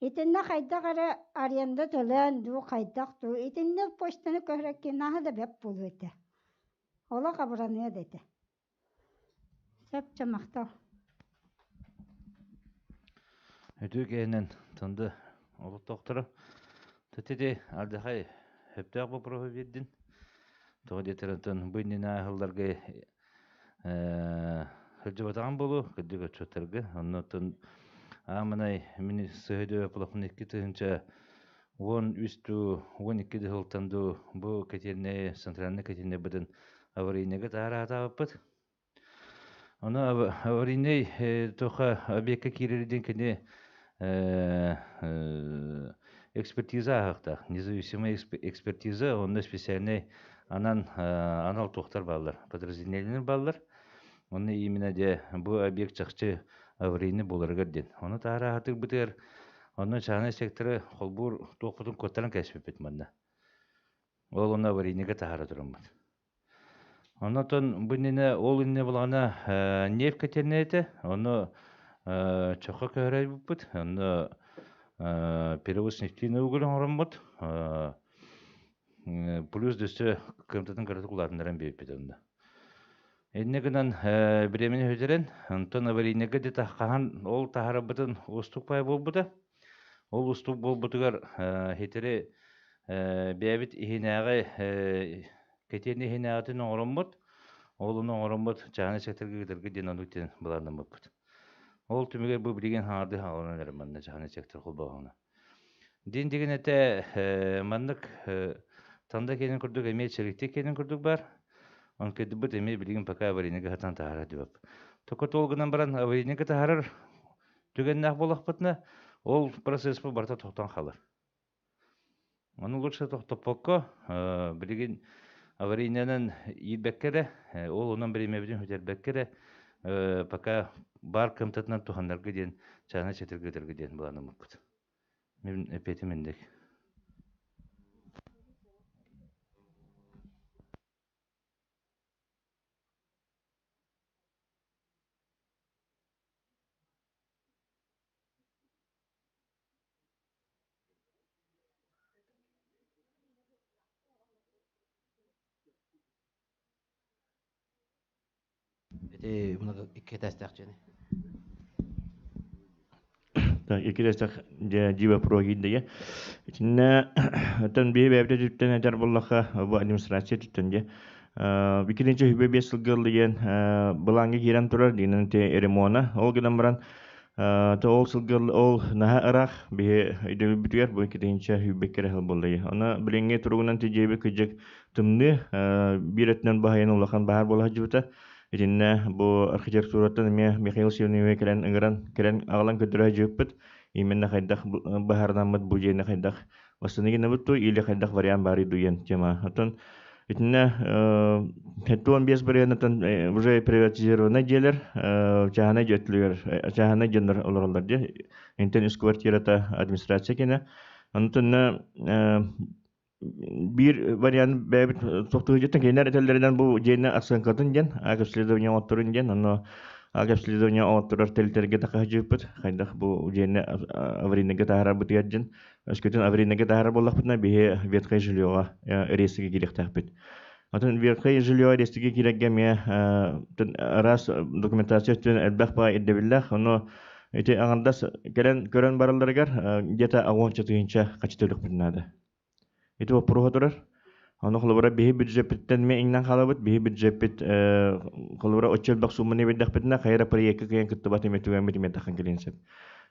Итиннэ хайдах эрэ аренда төлөөн дуу, хайдах дуу, итиннэ почтаны көһөрөккө наһаа да бэрт буолуо этэ. Олох абыраныа да этэ. Сөп чэ махтал. Үтүө киһинэн Тынды олохтоохторо Тэтити алдьархай сөптөөх боппуруоһу биэрдин. Тоҕо диэтэр онтон бу иннинэ аһылларга сылдьыбатаҕым буолуо, кырдьык отчуоттарга. Оннуттан ааманай мин сыһыдыы плохун 2013 дуу, 12 дьылтан дуу бу котельнай, центральный котельнайбытын аварийнайга таһараатаабыппыт. Ону аварийнай туохха объекка киирэр диэн кини экспертиза ааһыахтаах. Независимая экспертиза, онно специальный анан анал туохтар бааллар, подразделениелар бааллар. Онно именно дьэ бу объект чахчы аварийный буоларыгар диэн. Ону таһара аһатыырбытыгар онно чааһынай секторы холбуур туохпутун куоттаран кэспиппит манна. Ол онно аварийныйга таһара тураммыт. Оннотон бу иннинэ ол иннинэ булаҕына нефть котельнай этэ. Ону чоххо көһөрөйбүппүт. Онно перевоз нефтяной уголь оҥороммут. Плюс өссө кыамтатын кыратык улаатыннаран биэрбит онно. Инньэ гынан бириэмэни бүтэрэн, онтон аварийнайга где-то хаһан ол таһаарарбытын уустук пай буолбута. Ол уустук буолбутугар хитэри бэйэбит иһинээҕи кэтиэн иһинээҕитин оҥороммут, ол ону оҥороммут чааһынай секторга ыытарга диэн оннук диэн былааннаммыппыт. Ол түмүгэр бу билигин хаҥардыы хааланан эрэр манна чааһынай сектор холбооһуна. Дин деген этэ маннык танда киэнин курдук эмиэ чэрикти киэнин курдук бар. Он кэдибит эмиэ билигин пока аварийныга хатан таһара диэп. Только тол гынан баран аварийныга таһарар түгэннээх буолахпытына ол процесс барыта тохтон хаалар. Ону лучше тохтоппокко билигин аварийнанан иирбэккэ эрэ, ол онон бириэмэбитин сүтэрбэккэ эрэ Пока баар кыамтатынан туһанарга диэн чаана чэтиргэтэргэ диэн былааннаммыппыт. Мин эппиэтим инник. Ити мына икки этээстээх дьиэни. Так, икки этээстээх дьиэ дьиэ боппуруоһа киирдэ Итиннэ оттон биһи бэйэбит өттүттэн этэр буоллахха, бу администрация өттүттэн дьэ иккитинчи үһүбэ биэс сылга ыллыйан былааҥҥа киирэн турар диэн ити ремона. Ол гынан баран то ол сылга ол наһаа ыраах биһи өйдөбүлбүтүгэр бу иккитинчи үһүбэккэ эрэ буолла. Ону билиҥҥи туругунан тидьиэби кыдьык Тымныы биир өттүнэн баһыйан улахан баһаар буола сылдьыбыта. Итиннэ бу архитектураттан эмиэ Михаил Семенович кэлэн ыҥыран кэлэн аҕалан көрдөрө сылдьыбыппыт. Именно хайдах баһаарданаммыт бу дьиэни хайдах восстановить ту или хайдах вариант баарый дуйан тема. Оттон итиннэ 75 бырыһыанаттан уже приватизированный дьиэлэр чааһынай дьиэтилэр чааһынай дьоннор олороллор дьиэ. Интен үс квартирата администрация кэнэ. Онтон биир вариант бэйэбит тохтуһуйдьуттан кинилэр этэллэринэн бу дьиэни оценкатын диэн обследование оҥотторун диэн онно обследование оҥотторор тэрилтэргэ такаһдьыыппыт хайдах бу дьиэни аварийнайга таһаарарбытыгар диэн өскөтүн аварийнайга таһаарар буоллахпытына биһи ветхое жильеҕа рейсигэ киириэхтээхпит. Атын ветхое жилье рейсигэ киирэргэ эмиэ араас документация өттүнэн элбэх баҕа ирдэбиллээх ону ити аҥардас кэлэн көрөн баралларыгар где-то 60 тыһыынча хаччы төлүөхпүтүн наада. Ити боппуруоһа турар. Ону холобура биһи бюджеппиттэн эмиэ иҥнэн хаалабыт. Биһи бюджеппит холобура оччо элбэх сууманы биэрдэхпитинэ хайа проекка кыайан кыттыбат эмиэ түгэммит эмиэ таххан кэлиэн сөп.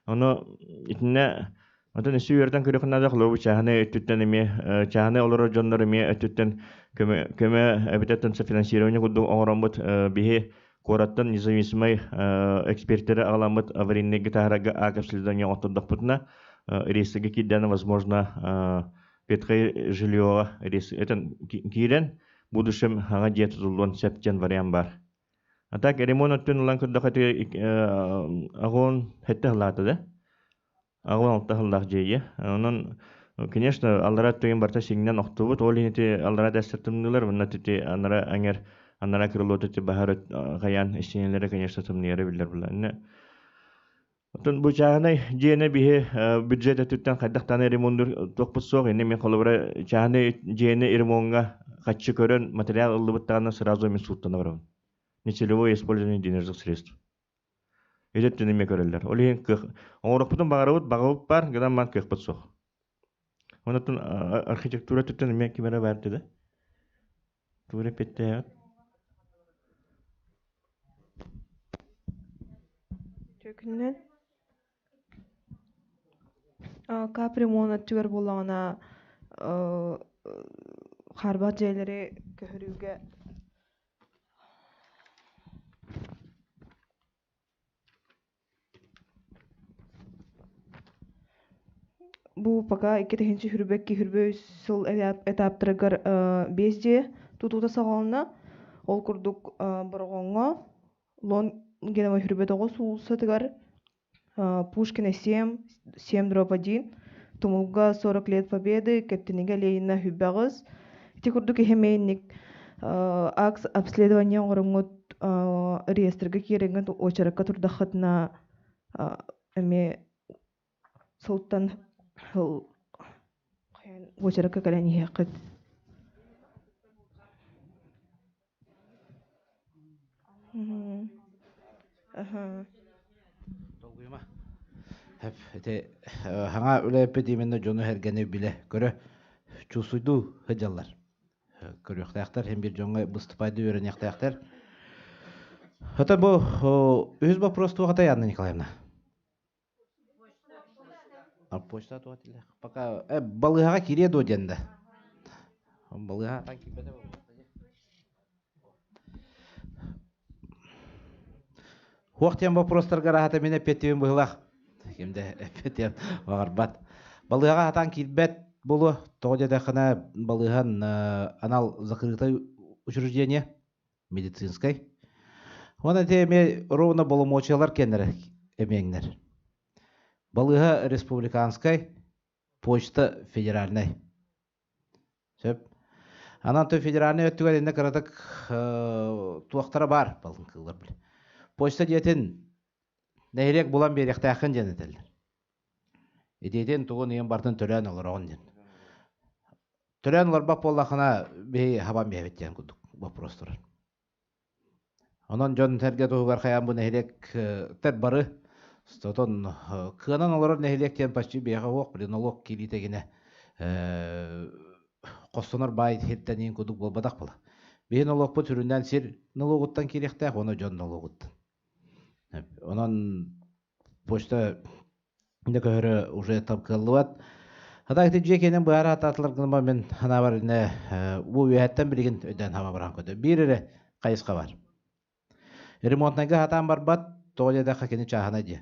Ону итиннэ онтон өссө үөрэтэн көрүөххэ наада холобура чааһынай өттүттэн эмиэ чааһынай олорор дьоннор эмиэ өттүттэн көмө көмө эбэтэр софинансирование курдук оҥороммут биһи куораттан независимай экспертэри аҕаламмыт аварийнайга таһаарарга акт обследование оҥоттордохпутуна рейсигэ киирдэҕинэ возможно ветхое жильеҕа рейс этэн киирэн будущем хаҥа дьиэ тутуллуон сөп диэн вариант баар. А так ремонт өттүн ылан көрдөххө агон хэтте хылаата да Аҕа алта сыллаах дьиэ. Онон, конечно, аллара өттүгүн барыта сиҥнэн охтубут. Ол иһин ити аллара тэстэр тымныылар, уонна ити анара эҥэр, анара крыло ити баһар хайаан истиэнэлэрэ, конечно, тымныйара биллэр буолла. Иннэ Оттон бу чааһынай дьиэни биһи бюджет өттүттэн хайдах даҕаны ремоннуур туохпут суох. Иннэ мин холобура чааһынай дьиэни ремоҥҥа хаччы көрөн материал ыллыбыт даҕаны сразу мин сууттана барабын. Нецелевое использование денежных средств. Ити өттүн эмиэ көрөллөр. Ол иһин кыах оҥоруохпутун баҕарабыт, баҕабыт баар, гынан баран кыахпыт суох. Онон архитектура өттүттэн эмиэ ким эрэ баар да? Тугу эрэ эппиэттээҕит? Түөкүнүнэн капремонт өттүгэр буоллаҕына хаарбах дьиэлэри көһөрүүгэ Бу пока икки тыһыынча хүрбэкки хүрбэ үс сыл этаптарыгар биэс дьиэ тутуута саҕаланна. Ол курдук Бороҕоҥҥо Лон Геновой хүрбэ тоҕус уулуссатыгар Пушкина 7, 7 дробь 1, Тумулга 40 лет Победы, Кэптинигэ Ленина хүбэҕис. Ити курдук иһэмэйинник акс обследование оҥороҥҥут реестрга киирэҥҥит уочаракка турдаххытына эмиэ сылтан сыл уочаракка кэлэн иһиэххит. Долгуйума. Хэп, ити хаҥа үлэппит именно дьону эргэни билэ көрө чувствуйдуу сылдьаллар. Көрүөхтээхтэр, һин бир дьоҥҥо быступайды үөрэниэхтээхтэр. Это бу үһүс вопрос туох Анна Николаевна? Почта туох Пока балыыһаҕа киириэ дуо диэн да. Балыыһа киирбэтэ Хуох диэн боппуруостарга араһата мин эппиэттиибин быһыылаах. Ким да эппиэттиэн баҕарбат. Балыыһаҕа сатаан киирбэт буолуо. Тоҕо диэтэххинэ, балыыһан анал закрытое учреждение медицинскэй. Уонна ити эмиэ ровно боломуочуйалар кэннэрэ эмиэҥнэр. Балыыһа республиканскай, почта федеральнай. Сөп. Анан то федеральнай өттүгэр иннэ кыратык туохтара баар балыҥкыылар били. Почта диэтин нэһилиэк булан биэриэхтээххин диэн этэллэр. Итиитин тугун ийэн бартын төлөөн олороҕун диэн. Төлөөн олорбот буоллахына биһи хабан биэбит диэн курдук вопрос турар. Онон дьон-сэргэ туһугар хайаан бу нэһилиэктэр бары отон кыанан олорор нэһилиэк диэн почти биэхэ уох блин нолуок киириитэ гинэ хостонор баай сиртэн курдук буолбатах була. Биһи нолуокпут сүрүннээн сир нолуогуттан киириэхтээх уонна дьон нолуогуттан. Онон почта Инде көһөрө уже там кыаллыбат. Хата ити дьиэ киэнин быһаара атаатылар гыныма мин ханаабар инне бу үөһэттэн билигин өйдөөн хаба баран көтө. Биир эрэ хайысха бар. Ремонтнайга хатаан барбат, тоҕо диэтэххэ кини чааһынай дьиэ.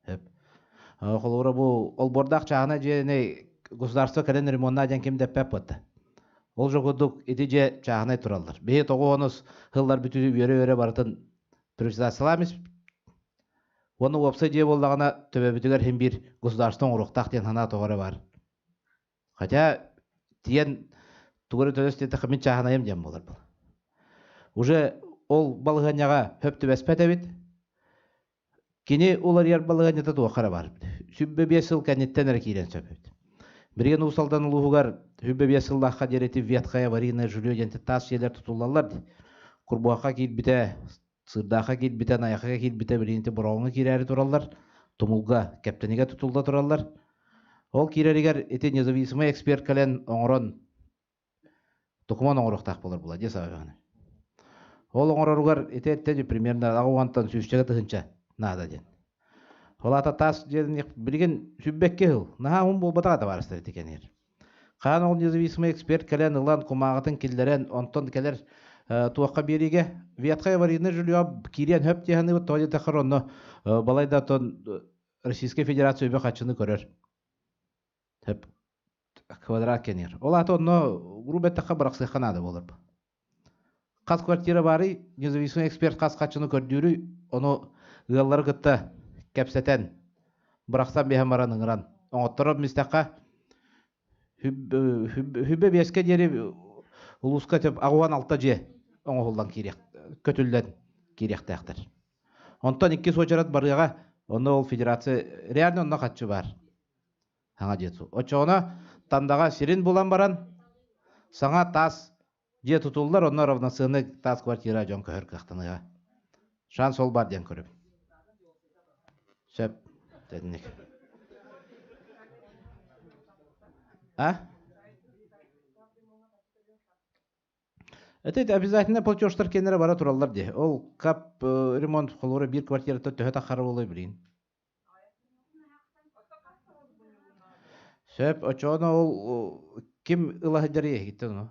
Хөп. Холобура бу олбуордаах чааһынай дьиэни государство кэлэн ремоннаа диэн ким дэппэт буотта. Ол же курдук ити дьиэ чааһынай тураллар. Биһи тоҕо онус хыллар бүтүнү үөрэ-үөрэ барытын приватизациялаам Уонна уопсай дьиэ буоллаҕына, төбөбүтүгэр иһин биир государство оҥоруохтаах диэн санаа тоҕо эрэ баар. Хотя тиийэн тугу эрэ төлөс диэтэххэ мин чааһынайым диэн буолар буолар. Уже ол балаһыанньаҕа хөп түбэспэт эбит. Кини уларыйар балаһыанньата туохха эрэ баар. 25 сыл кэнниттэн эрэ киирэн сөп эбит. Билигин Уус Алдан улууһугар 25 сыллаахха диэри ити ветхое аварийное жилье диэн таас дьиэлэр тутуллаллар дии. Курбуһахха киирбитэ Сыырдаахха киирбитэ, Найахыга киирбитэ, билигин Бороҕоҥҥо киирээри тураллар, Тумулга, Кэптэнигэ тутулла тураллар. Ол киирэригэр ити независимый эксперт кэлэн оҥорон докумуон оҥоруохтаах буолар була дии саҕаҕына. Ол оҥороругар ити эттэ примерно аҕа уонтан сүүсчэкэ тыһыынча наада диэн. Ол аата таас диэн билигин сүббэккэ сыл наһаа уһун буолбатаҕа табаарыстар ити кэнээр. Хаан ол независимый эксперт кэлэн ылан кумааҕытын киллэрэн, онтон кэлэр туохха биэриигэ ветхое аварийное жилье киириэн хөп дии саныыбыт, тоҕо диэтэххэ онно балайда оттон Российская Федерация үбү-харчыны көрөр. Хөп квадрат кэнир. Ол аата онно грубо эттэххэ бырахсыахха наада буолар. Хас квартира баарый, независимый эксперт хас хаччыны көрдүүрүй, ону ыаллары кытта кэпсэтэн, бырахсан биһэн баран ыҥыран оҥотторор мистэххэ хүббэ биэскэ диэри улууска 86 дьиэ оҥоһуллан киириэх көтүллэн киириэхтээхтэр. Онтон иккис уочарат барыаҕа, онно ол федерация реально онно хаччы баар. Саҥа дьиэ Оччоҕуна Тандаҕа сирин булан баран саҥа таас дьиэ тутуллар, онно равноценный таас квартира дьон көһөр кыахтаныаҕа. Шанс ол бар диэн көрөбүн. Сөп, тэтинник. А? Это обязательно платежтар кеннere бара тураллар дии. Ол кап ремонт холура биир квартирата төһө таххара буолуой билин. Сөп, очоно ол ким ыла сылдьар эһигиттэн ону?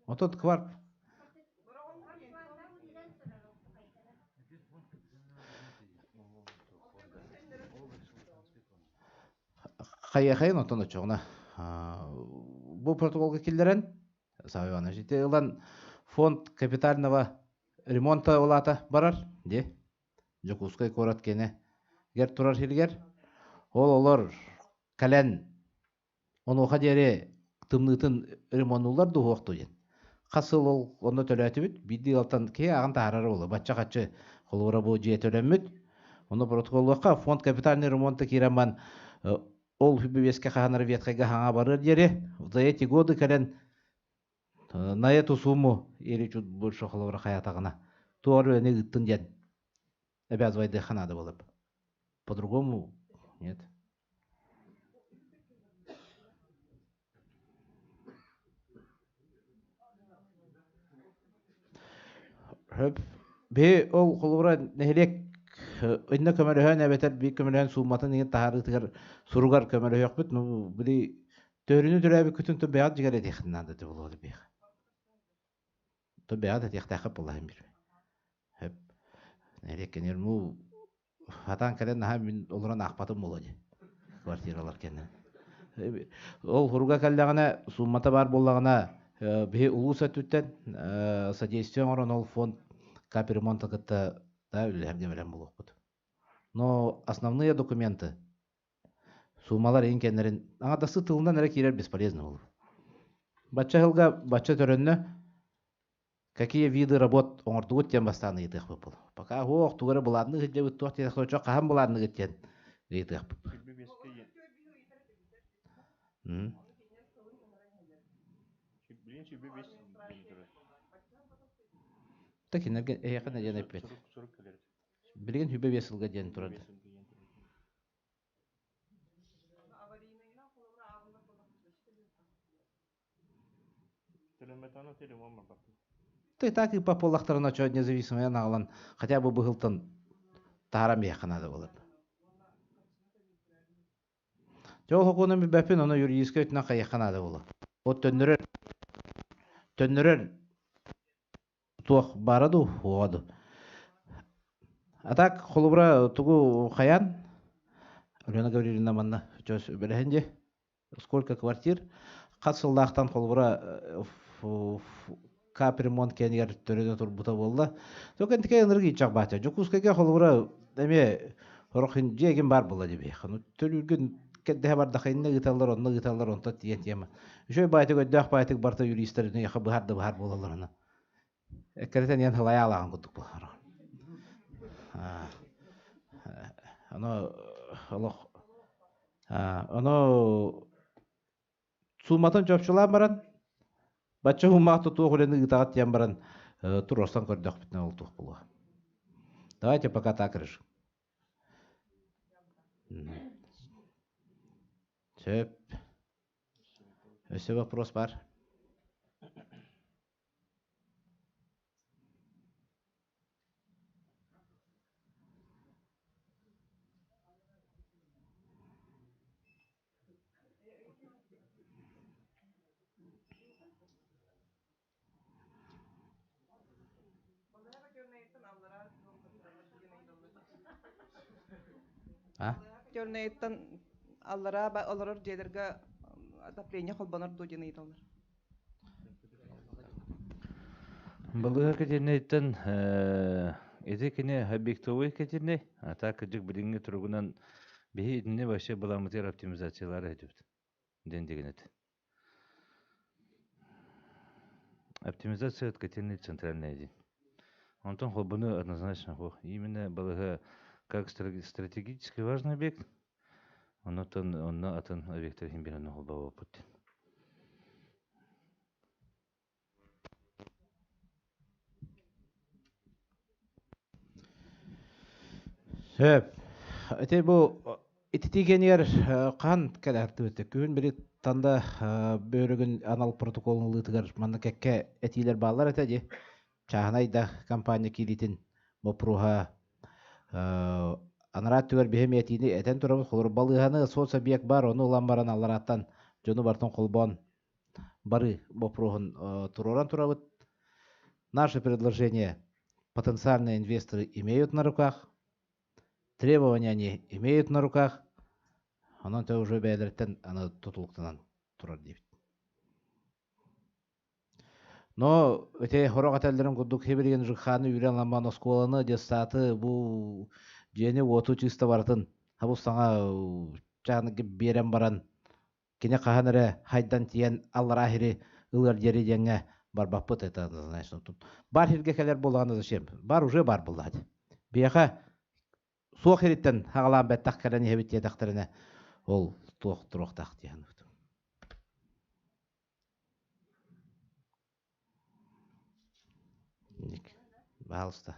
Отут кварт. Хайыахайын оттон очоҕуна бу протоколга киллэрэн Савва Иванович ити ылан фонд капитального ремонта улаата барар дии Дьокуускай куорат киэнэ гэр турар сиригэр ол олор кэлэн онуоха диэри тымныытын ремоннуллар дуһуохту диэн хас сыл ол онно төлөөтүбүт биирдии ыалтан киһи ааҕан таһаарара буолуо бачча хаччы холобура бу дьиэ төлөммүт ону протоколлуохха фонд капитальный ремонта киирэн бан ол үбүбүөскэ хаһанар ветхайга хаҥа барыар диэри за эти годы кэлэн на эту сумму или чуть больше холобура хайатаҕына туох үлэни ыыттын диэн обязывайдыахха наада буолар по-другому нет Биһи ол холобура нэһилиэк иннэ көмөлөһөн эбэтэр биир көмөлөһөн сууматын иһин таһаарыытыгар суругар көмөлөһүөхпүт. Ну, били төөрүнү төрөөбүккүтүн то бэйэҕит дьигэр этиэххин наада этэ буолуо биһиэхэ. То бэйэҕит этиэхтээххит буоллаһын бир. Хөп. Нэһилиэк кэнир ну хатаан кэлэн наһаа мин олорон аахпатым буолуо дии. Квартиралар кэннэ. Ол хуруга кэллэҕинэ сууммата баар буоллаҕына Биһи улуус өттүттэн содействие оҥорон ол фонд капремонта кытта да үлэлэһэргэ бэлэм буолуохпут. Но основные документы суумалар иһин кэннэрин аҥардасы тылынан эрэ киирэр бесполезно буолуо. Бачча сылга бачча төрөннө какие виды работ оҥордугут диэн бастаан ыйытыахпыт буолуо. Пока уох тугу эрэ былаанныы сылдьабыт туох диэн хаһан былаанныгыт диэн ыйытыахпыт. Та кинилэргэ эһиэхэ диэн эппит. Билигин хүбэ биэс сылга диэн турар. Ты так и по поллахтарына чё независимая наҕалан хотя бы быһылтан таһааран биһиэхэ наада буолар. Дьэ ол сокуону билбэппин, ону юридическай өттүнэн хайыахха наада буолуо. Вот төннөрөр төннөрөр туох баара дуу, уоҕа дуу. А так, холобура, тугу хайаан? Алена Гаврильевна манна чөс бэлэһин дии. Сколько квартир? Хас сыллаахтан холобура капремонт кэнигэр төрөнө турбута буолла. Только ынтыкай ынырык ииччэх баача. Дьокуускайга холобура эмиэ сорох дьиэгин баар буолла дебиэх. Ну төлүүргүн кэрдэһэ бардахха иннэ ыыталлар, онно ыыталлар, онто тиийэн тиэмэ. Үчүгэй баайтык өйдөөх баайтык барыта юристар яха быһар да быһар буолаллар аны. Эккирэтэн иэн хылайаалааҕын курдук буолар. Ону олох ону сууматын чопчулаан баран бачча уһуммаах туох үлэни ыытаҕыт диэн баран туруорсан көрдөхпүтүнэ ол туох буолуо. Давайте пока так решим. Сөп. Өссө вопрос бар? А? Чернайыттан аллараа олорор дьиэлэргэ отопление холбонор дуо диэн ыйыталлар. Балыыһа кэтиэнэйтэн ити кини объектовый кэтиэнэй, а так кырдьык билиҥҥи туругунан биһи итинни вообще былааммытыгар оптимизациялаары этибит диэн деген этэ. Оптимизация котельной центральная день. Онтон холбону однозначно хуох. Именно балыыһа как стратегически важный объект, оннотон онно атын объекттар иһин биһиги холбообоппут. Сөп. Ити бу ититии кэнигэр хаһан кэлээхтибит? Күһүн били танда бөөрөгүн анал протоколун ылыытыгар манна кэккэ этиилэр бааллар этэ дии. Чааһынай да компания киириитин боппуруоһа анараа өттүгэр биһи эмиэ этиини этэн турабыт. Холобур, балыыһаны соцобъект бар, ону ылан баран алларааттан дьону барытын холбоон бары боппуруоһун туруоран турабыт. Наше предложение потенциальные инвесторы имеют на руках, требования они имеют на руках, онон те уже бэйэлэриттэн аны тутулуктанан турар диэбит. Но ити сорох этэллэрин курдук сибилигин ЖКХ-ны үүрэн ламман оскуоланы, детсады бу дьиэни-уоту чыыста барытын хабыс саҥа чааныгы биэрэн баран кини хаһан эрэ хайдан тиийэн аллараа сири ылыар диэри диэҥҥэ барбаппыт это однозначно. Тут бар сиргэ кэлэр буоллаҕына зачем? Бар уже бар буоллаҕа дии. Биһиэхэ суох сириттэн хаҕалаан бэттэх кэлэн иһэбит диэтэхтэринэ ол туох туруохтаах дии саныыбыт. Пожалуйста.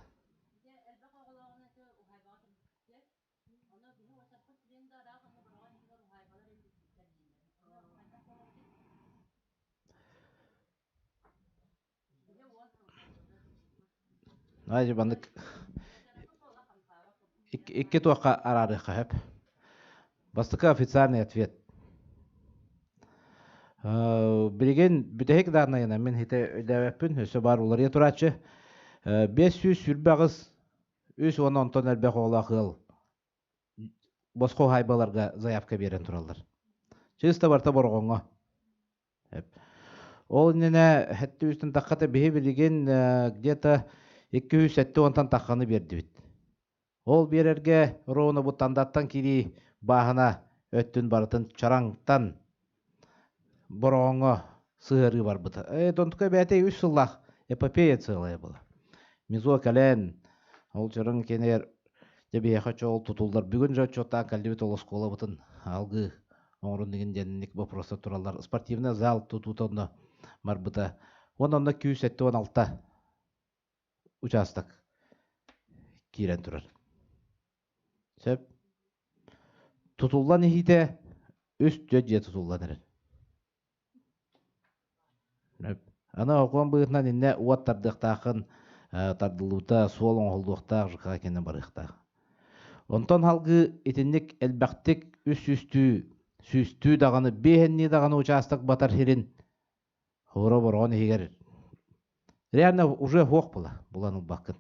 Айы баннык икки туохха араарыахха сөп. Бастакы официальный ответ. Билигин бүтэһик дааннайынан мин хите өйдөөбөппүн, өссө баар уларыйа турааччы. 528 үс уонна онтон элбэх оҕолоох ыал босхо уһаайбаларга заявка биэрэн тураллар. Чыыста барыта Бороҕоҥҥо. Ол иннинэ хэттэ үстэн таххата биһи билигин где-то 270-тан тахханы биэрдибит. Ол биэрэргэ ровно бу тандаттан киирии бааһына өттүн барытын чараҥтан бороҕоҥҥо сыһыарыы барбыта. Донтука бэйэтэ үс сыллаах эпопея целая была. Мизо кэлэн, ол чараҥ кэнээр дьэ биһиэхэ чоол тутуллар. Бүгүн же отчуоттаан кэллибит ол оскуолабытын алгыы оҥорун деген диэнник вопростар тураллар. Спортивный зал тутуута онно барбыта. Уонна онно 276 участок киирэн турар. Сөп. Тутуллан иһиитэ үс түөрт дьиэ тутуллан эрэр. Аны окуон быһыытынан иннэ уот тардыахтааххын, тардыллыбыта суол оҥоһуллуохтаах, ЖК кэннэ барыахтаах. Онтон салгыы итинник элбэхтик үс сүүстүү, сүүстүү даҕаны, биэһэннии даҕаны учаастак батар сирин хоро бороҕон иһигэр реально уже суох була, булан ылбаккын.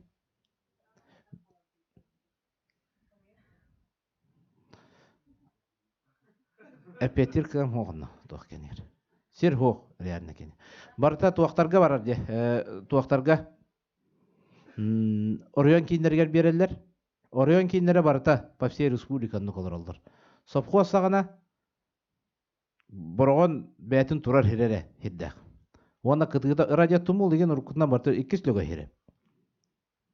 Эппиэттиир кыам суох туох кэнигэр. Сир суох реально кини. Барыта туохтарга барар дии. Туохтарга оройуон кииннэригэр биэрэллэр. Оройуон кииннэрэ барыта по всей республике оннук олороллор. Совхоз саҕана Бороҕон бэйэтин турар сирэ эрэ сирдээх. Уонна кытыыта радиотумул деген уруккутунан барыта иккис лөгө сирэ.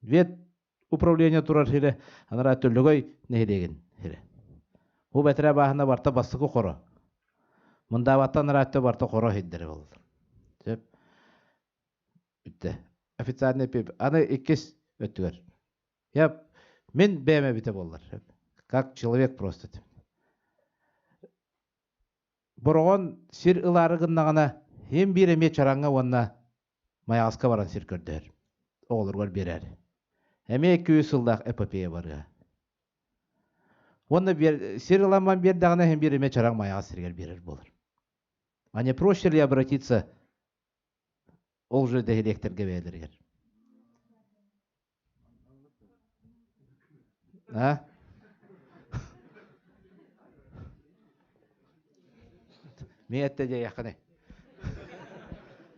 Вет управление турар сирэ анараа Төлөгөй нэһилиэгин сирэ. Бу бэтэрээ бааһына барта бастакы хоро. Мындаабаттан анараа өттө барта хоро сирдэрэ буолаллар. Сөп. Бүттэ. Официальный пип. Аны иккис өттүгэр. Я мин бэйэм эбитэ буоллар. Как человек просто. Бороҕон сир ылаары гыннаҕына, иһин биир эмиэ чараҥҥа уонна Майаҕаска баран сир көрдөһөр, оҕолоругар биэрээри. Эмиэ 200 сыллаах эпопея барыа. Уонна биэр, сир ыламман биэрдэҕинэ, иһин биир эмиэ чараҥ Майаҕас сиригэр биэрэр буолар. А не проще ли обратиться ол же нэһилиэктэргэ бэйэлэригэр? А? Мин этте диэйэххиний.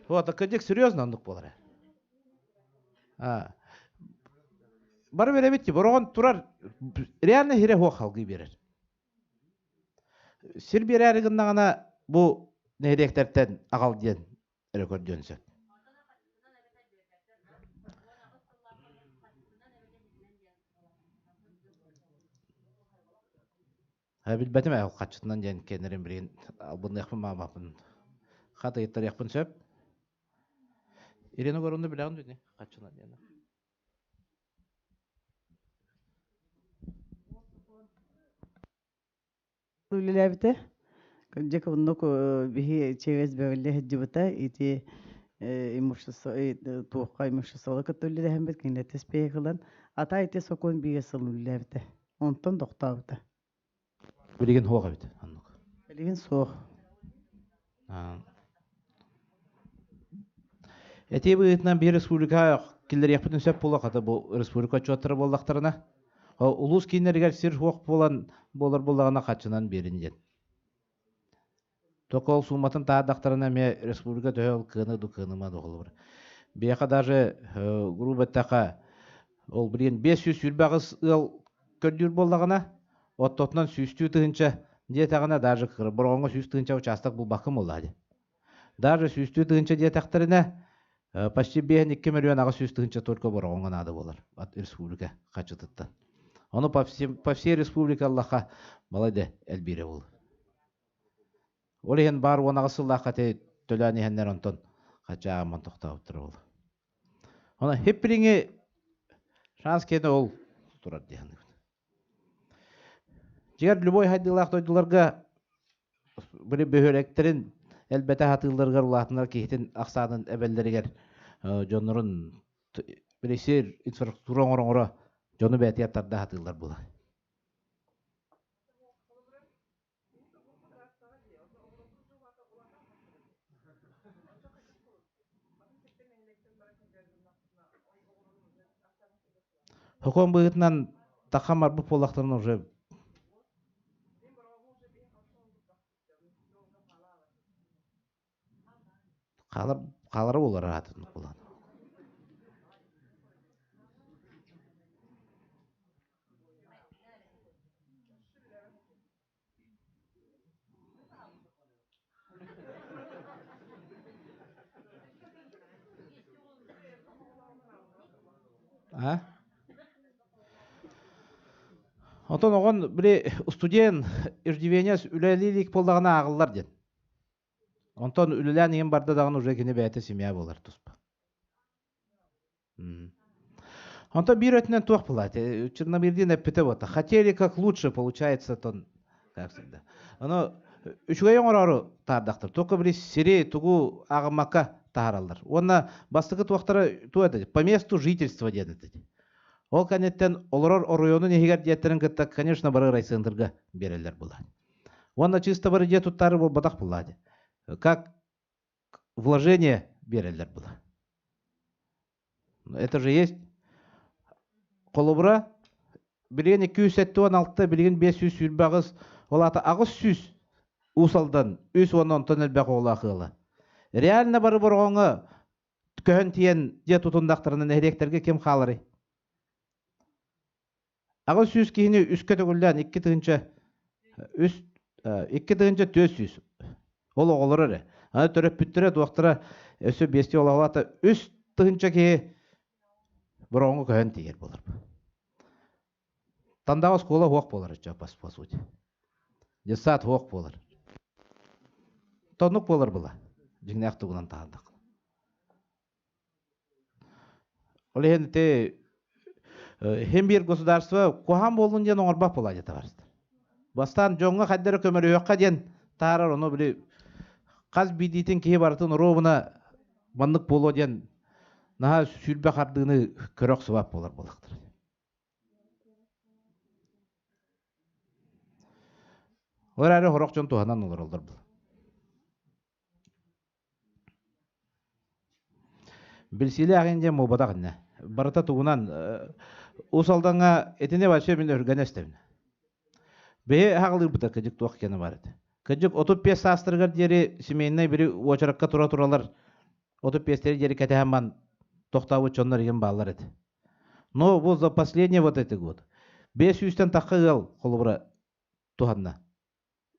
Вот, кырдьык серьезно оннук буолар. А. Бары беребит бороҕон турар реально хире хуох халгыы берер. Сир биэрээри гыннаҕына бу нэһилиэктэртэн аҕал диэн эрэ көрдүөн сөп. Билбэтим ээ, хаччытынан диэн кэннэрин билигин албынныахпын маамаппын хат ыйыттарыахпын сөп. Ирина Горовна билэҕин дуо хаччынан диэн? Үлэлээбитэ. Кырдьык оннук биһи ЧС бөҕүллэ сылдьыбыта. Ити имущество туохха имуществола кытта үлэлэһэммит кинилэртэн спеек ылан ата ити сокуон биир сыл үлэлээбитэ. Онтон тохтообута. Билигин суох эбит оннук. Билигин суох. Этии быһыытынан биир республика киллэриэхпитин сөп буолуох хата бу республика отчуоттара буоллахтарына улуус кииннэригэр сир суох буолан буолар буоллаҕына хаччынан биэрин диэн. Только ол сууматын таһаардахтарына эмиэ республика төһө ол кыаны ду кыаныма ду холобур. Биһиэхэ даже грубо эттэххэ ол билигин 528 ыал көрдүүр буоллаҕына оттотунан сүүстүү тыһыынча диэтэҕинэ даже Бороҕоҥҥо 100 тыһыынча учаастак булбаккын буоллаҕа дии. Даже сүүстүү тыһыынча диэтэхтэринэ, почти 5,2 миллион 800 тыһыынча только Бороҕоҥҥо наада буолар от республика хачытыттан. Ону по, всем, по всей республике Аллаха балай да элбиирэ буолар. Ол иһин баар 18 сыллаахха төлөөн иһэннэр онтон хачааман тохтообуттара буолар. Она хиппириҥи шанс киэнэ ол турар дии саныыбын. Дьиҥэр любой хайдыылаах дойдуларга били бөһүөлэктэрин элбэтэ сатыылларыгар улаатынар киһитин ахсаанын эбэллэригэр дьоннорун били сир инфраструктура оҥоро-оҥоро дьону бэйэтигэр тарда сатыыллар буолар. Сокуон быһыытынан таха барбыт буоллахтарына уже Хаалар хаалара буолар аатын булан. А? Онтон оҕон били студент иждивенец үлэлии илик буоллаҕына ааҕыллар диэн. Онтон үлэлээн иһин барда даҕаны уже кини бэйэтэ семья буолар туспа. Онтон биир өттүнэн туох буолаат? Черномырдин эппитэ буолта. Хотели как лучше, получается, тон как всегда. Ону үчүгэй оҥороору таардахтар. Только били сири тугу ааҕыммакка таһаараллар. Уонна бастакы туохтара туох этэ? По месту жительства диэн этэ. Ол кэнниттэн олорор оройуонун иһигэр диэттэрин кытта, конечно, бары райцентрга биэрэллэр буолаат. Уонна чисто бары дьиэ туттаары буолбатах буоллаа. Как вложение биэрэллэр была. Это же есть. Холобура, билигин 276, билигин 528, ол аата 800 Уус Алдан үс уонна онтон элбэх оҕолоох ыала. Реально бары Бороҕоҥҥо көһөн тиийэн дьиэ тутуннахтарына нэһилиэктэргэ ким хааларый? 800 киһини үскэ төгүллээн 2 тыһыынча үс 2400 ол оҕолоро эрэ. Аны төрөппүттэрэ туохтара өссө биэстии олоҕолоото 3000 киһи Бороҕоҥҥо көһөн тиийэр буолар. Тандаҕа оскуола суох буолар по сути. Детсад суох буолар. Тоннук буолар была. Дьиҥнээх тугунан таһаардах. Ол иһин ити хим биир государство куһаҕан буоллун диэн оҥорбот буолаа диэтэ барыста. Бастаан дьоҥҥо хайда эрэ көмөлөһүөххэ диэн таарар ону били хас биирдиитин киһи барытын оруобуна маннык буолуо диэн наһаа сүүрбэ хардыыны көрө охсубат буолар буоллахтар. Ол эрээри сорох дьон туһанан олороллор был. Билсиилээх индия буолбатах иннэ. Барыта тугунан Уус Алдаҥҥа итини вообще мин өргөнө истэбин. Бэйэ хаҕылыырбыта кыдьык туох киэнэ бар этэ. Кыдьык 35 саастарыгар диэри семейнай бири уочаракка тура туралар 35 диэри кэтэһэн бан тохтообут дьоннор игин бааллар этэ. Но вот за последний вот эти год 500-тэн тахха ыал холобура туһанна.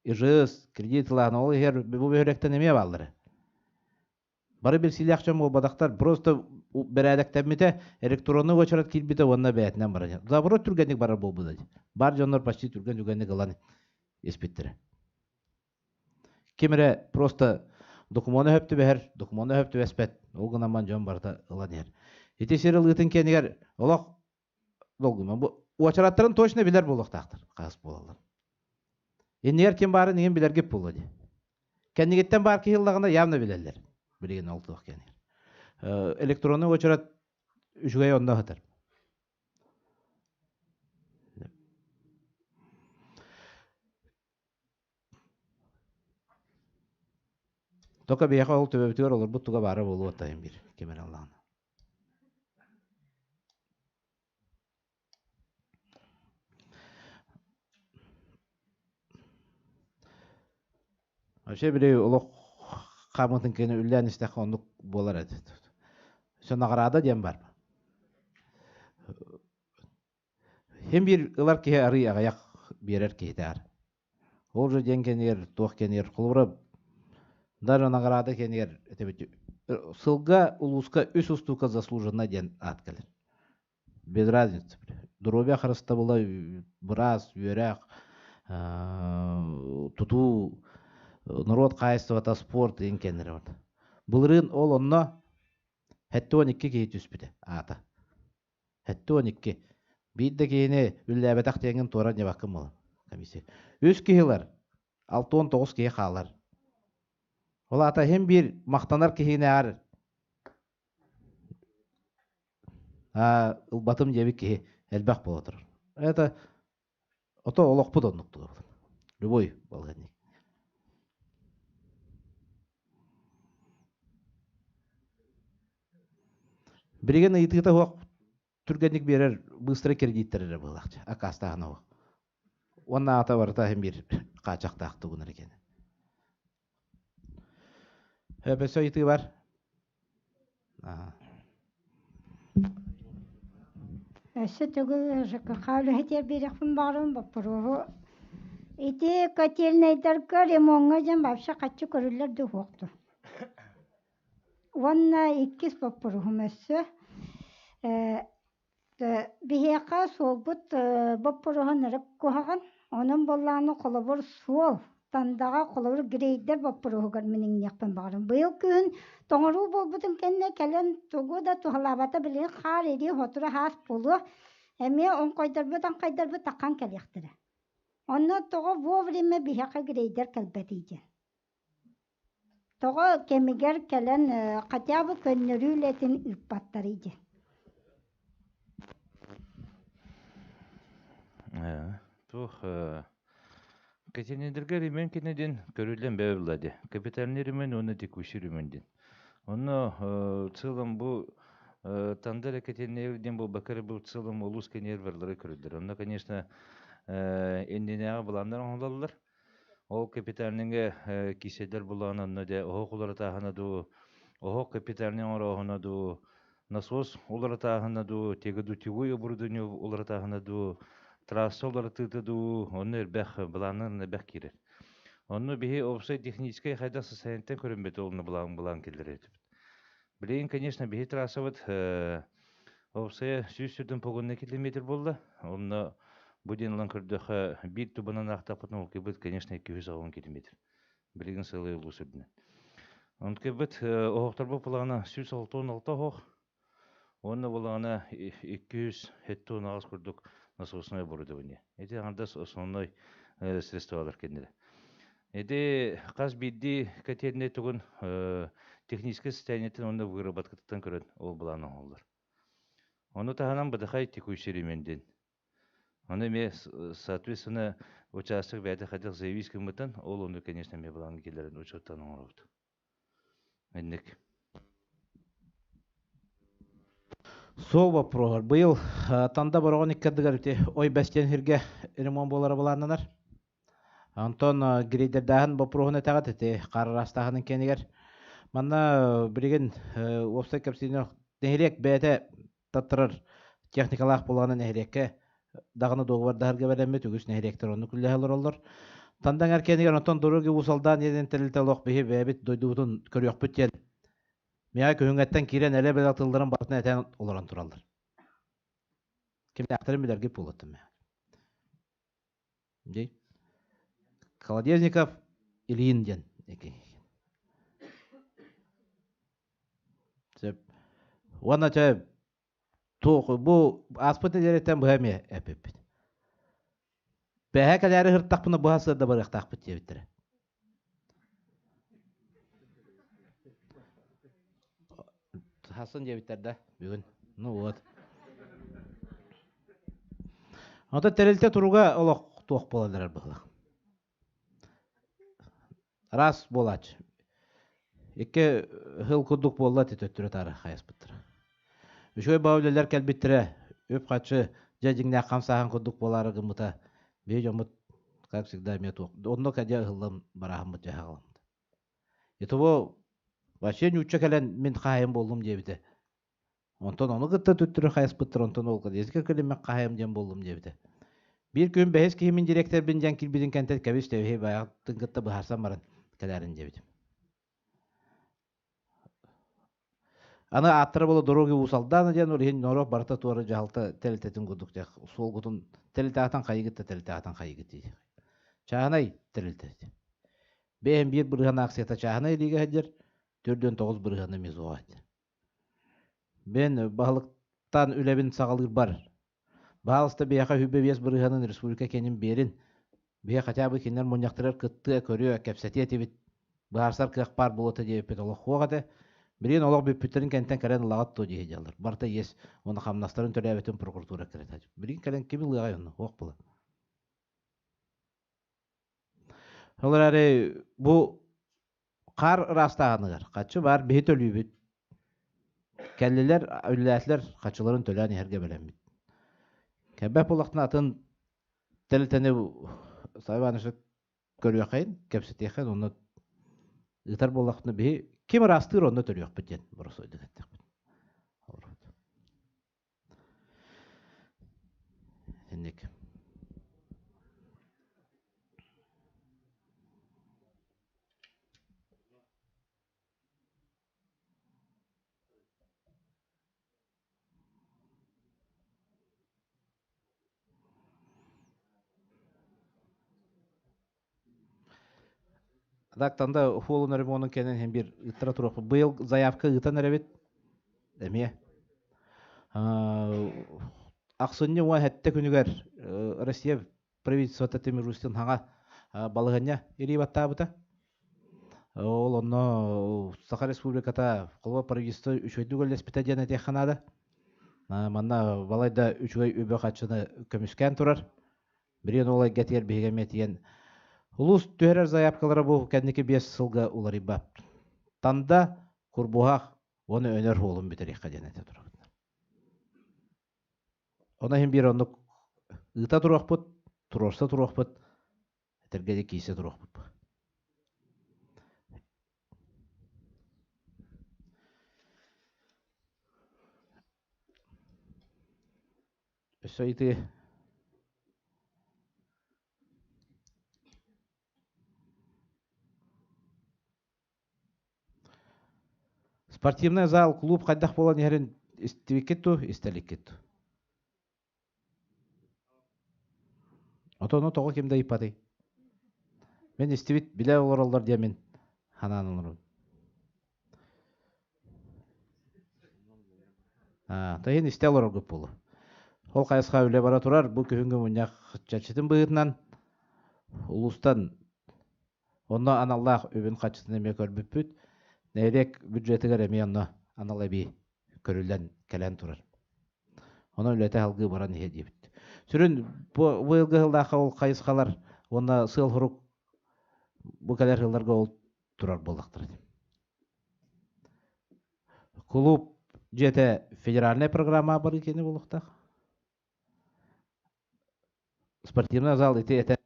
ИЖС, кредит ылаан, ол иһэр бу бөһүөлэктэн эмиэ бааллара. Бары билсиилээх дьон буолбатахтар, просто бэрээдэктэммитэ, электронный уочарат киирбитэ уонна бэйэтинэн барар. Наоборот түргэнник барар буолбута. Бар дьоннор почти түргэн-түргэнник ылан испиттэрэ. Ким эрэ просто докумуону хөп түбэһэр, докумуону хөп түбэспэт, ол гынан дьон барыта ылан иһэр. Ити сир ылыытын кэннигэр олох долгуйма. Бу уочараттарын точно билэр буолуохтаахтар, хаас буолаллар. Иннигэр ким баарын иһин билэргит буолуо дии. Кэннигиттэн баар киһи ыллаҕына явно билэллэр. Билигин ол туох кэннигэр. Электронный уочарат үчүгэй онно сытар. Только биһиэхэ ол төбөбүтүгэр олорбут туга баара буолуо тайым биир ким эрэ ыллаҕына. Вообще били олох хаамытын кэнэ үллээн истэххэ оннук буолар этэ. Все награда диэн бар. Хим биир ылар киһи арый аҕыйах биэрэр киһитээр. Ол же диэн кэнигэр туох кэнигэр холобура даже награда кэнигэр этэбит сылга улууска үс устуука заслуженно диэн аат кэлэр. Без разницы. Здоровье харыстабыла, быраас, үөрэх, тутуу, норуот хаһаайыстыбата, спорт диэн кэннэрэ бар. Былырыын ол онно 72 киһи түспүтэ аата. 72. Биир да киһини үллээбэтэх диэҥҥин туора ньыбаккын буолан комиссия. Үс киһи ылар, 69 киһи хаалар. Ол аата иһин биир махтанар киһинээҕэр ылбатым диэбит киһи элбэх буола турар. Это ото олохпут оннук туга Любой балаһыанньык. Билигин ыйытыыта суох түргэнник биэрэр быстро кредиттэр эрэ буолаахчы аккаастааһына суох. Уонна аата барыта иһин биир хааччахтаах тугунар екен. Өссө ыйытыы бар. Өссө төгүл ЖКХ үлэһитигэр биэриэхпин баҕарабын боппуруоһу. Ити котельнайдарга ремоҥҥа дьон вообще хаччы көрүллэр да суох дуо? Уонна иккис боппуруоһум өссө биһиэхэ суолбут боппуруоһа ынырык куһаҕан. Онон буоллаҕына холобур суол Тандаҕа холобур грейдер боппуруоһугар мин иҥниэхпин баҕарабын. Быйыл күһүн тоҥоруу буолбутун кэннэ кэлэн тугу да туһалаабата билигин хаар ирии хотура хаас буолуо. Эмиэ оҥхойдорбут аҥхайдарбыт таххан кэлиэхтэрэ. Онно тоҕо вовремя биһиэхэ грейдер кэлбэтий диэн. Тоҕо кэмигэр кэлэн хотя бы көннөрүү үлэтин ыыппаттарый диэн. Туох Кэтинидерге ремень кине диэн көрүллэн бэйэ ди. Капитальный ремень уонна текущий ремень диэн. Онно в целом бу тандара кэтиннэр диэн буолбакка бу в целом улуус кэнээр барлары көрүллэр. Онно, конечно, иннинээҕи былааннар оҥоһулаллар. Ол капитальныйга кииседер булаан онно дэ оһох уларытааһына дуу, оһох капитальный оҥорооһуна дуу, насос уларытааһына дуу, тягодутевой оборудование уларытааһына дуу, трасса уларытыыта дуу, онно элбэх былааннар элбэх киирэр. Онно биһи общай техническэй хайдах состояниеттан көрүммэт олуна былаан былаан киллэрэр этибит. Билигин, конечно, биһи трассабыт Уопсайа 100 погонный километр буолла. Онно бу диэн ылан көрдөххө, биир тубанан аахтахпытына ол кыбыт, конечно, 210 километр. Билигин сылы улуус үрдүнэн. Онтукайбыт оһохторбут былаана 166 оһох, уонна былаана 278 курдук насосное оборудование. Ити аҥардас основной средстволар кэннилэр. Ити хас биирдии котельнай тугун техническэй состояниетын уонна выработкатыттан көрөн ол былаан оҥоһуллар. Ону таһынан быдахай текущий ремень диэн. Ону эмиэ соответственно участок бэйэтэ хайдах заявить гыммытын, ол ону, конечно, эмиэ былаан киллэрэн учуоттан оҥоробут. Инник. Суол боппуруоһар. Быйыл Танда Бороҕон икки ардыгар ити ой бэстиэн сиргэ ремонт буолара былааннанар. Онтон грейдердааһын боппуруоһун этэҕит ити хаар ыраастааһынын кэнигэр. Манна билигин уопсай кэпсиини нэһилиэк бэйэтэ таттарар техникалаах буолаҕына нэһилиэккэ даҕаны дуогабардаһарга бэлэммит үгүс нэһилиэктэр оннук үлэлэһэ олороллор. Тандаҥ эркиэнигэр онтон дороги Уус-Алдан диэн тэрилтэ олох биһи бэйэбит дойдубутун көрүөхпүт диэн миэхэ күһүҥҥэттэн киирэн элэ-бэлэ тылларын барытын этэн олорон тураллар. Кимнээхтэрин билэргит буолуоттум. Дии. Холодильников Ильин диэн эки. Сөп. Уонна чэ туох бу ааспыт нэдиэлэттэн быһа эмиэ эппиппит. Бэһэ кэлээри сыртахпына быһа сыарда барыахтаахпыт диэбиттэрэ. Хасын диэбиттэр да бүгүн. Ну вот. Онтон тэрилтэ туруга олох туох буолан эрэр быһыылаах. Араас буолааччы. Икки сыл курдук буолла ити төттөрү-таары хайаспыттара. Үчүгэй баҕа үлэлэр кэлбиттэрэ, үп-харчы дьэ дьиҥнээх хамсааһын курдук буолаары гыммыта. Биһи дьоммут, как всегда, эмиэ туох. Онно кэдьэ ыһыллан барааһыммыт дьэ аҕаламмыт. Итого вообще ньуучча кэлэн мин хаһайым буоллум диэбитэ. Онтон ону кытта төттөрү хайаспыттар, онтон ол кэлиэскэ кэлиммин хаһайым диэн буоллум диэбитэ. Биир күн бэһис киһи мин дириэктэрбин диэн киирбитин кэнтэн кэбис тэбиһи баягытын кытта быһаарсан баран кэлээрин диэбитим. Аны ааттара буола дороги Уус-Алдана диэн ол иһин норуот барыта туора дьаһалта тэрилтэтин курдук дьэ суолгутун тэрилтэҕитин хайыгыт да тэрилтэҕитин хайыгыт дии. Чааһынай тэрилтэ. Бэйэм биир бырыһыан акцията чааһынай илиигэ сылдьар, 49 бырыһыана МИЗО этэ. Мен баһылыктаан үлэбин саҕалыырбар, баһаалыста биһиэхэ 25 бырыһыанын республика киэнин биэрин, биһи хотя бы кинилэр мунньахтарыгар кыттыа, көрүө, кэпсэтиэ этибит, быһаарсар кыах баар буолуо диэбиппит олох суох этэ. Билигин олох бүппүттэрин кэнтэн кэлэн ылаҕыт дуо дии сылдьаллар. Барыта иэс уонна хамнастарын төлөөбөтүн прокуратура кэлэтэ. Билигин кэлэн ким ылыаҕай онно? Суох буолан. Ол эрээри бу хаар ыраастааһыныгар хаччы баар биһи төлүүбүт. Кэллилэр, үлэлээтилэр, хаччыларын төлөөн иһэргэ бэлэммит. Кэлбэт буоллахтына атын тэрилтэни Савва Иванович көрүөххэйин, кэпсэтиэххин, онно ыытар буоллахтына биһи ким ыраастыыр онно төлүөхпүт диэн боросуойдук эттэхпит. Так танда хуолун ремонун кэнэн хем бир ыттара туруохпут. Быйыл заявка ыытан эрэбит. Эмиэ. Ахсынньы 17 күнүгэр Россия правительствота Тимир Рустин хаҥа балаһыанньа илии баттаабыта. Ол онно Саха Республиката холобур правительство үчүгэйдик үлэлэспитэ диэн этиэххэ наада. Манна балайда үчүгэй үбү-харчыны көмүскээн турар. Билигин ол эйгэтигэр биһиги эмиэ тиийэн улуус түһэрэр заявкалара бу кэнники 5 сылга уларыйбат. Танда, Курбуһах уонна Өнөр уолун бүтэриэххэ диэн этэ турабыт. Онон иһин биир оннук ыыта туруохпут, туруорса туруохпут, этэргэ дии киирсэ туруохпут. Өссө ити Спортивный зал, клуб хайдах буолан иһэрин истибиккит дуу, истэ иликкит дуу? Отону тоҕо ким да ыйыппатый? Мин истибит, билэ олороллор диэмин ханаан олорун. Тыһын истэ олороргут буолуо. Ол хайысха үлэ бара турар. Бу күһүҥҥү мунньах чэрчитин быһыытынан улуустан онно аналлаах үбүн-харчытын эмиэ көрбүппүт. Нэһилиэк бюджетыгар эмиэ онно анал эбии көрүллэн кэлэн турар. Онон үлэтэ салгыы баран иһэ диэбит. Сүрүн бу быйылгы сыллаахха ол хайысхалар уонна сыал-сорук бу кэлэр сылларга ол турар буоллахтара. Кулууп дьиэтэ федеральнай программа барыы киэнэ буолуохтаах. Спортивный зал ити этэ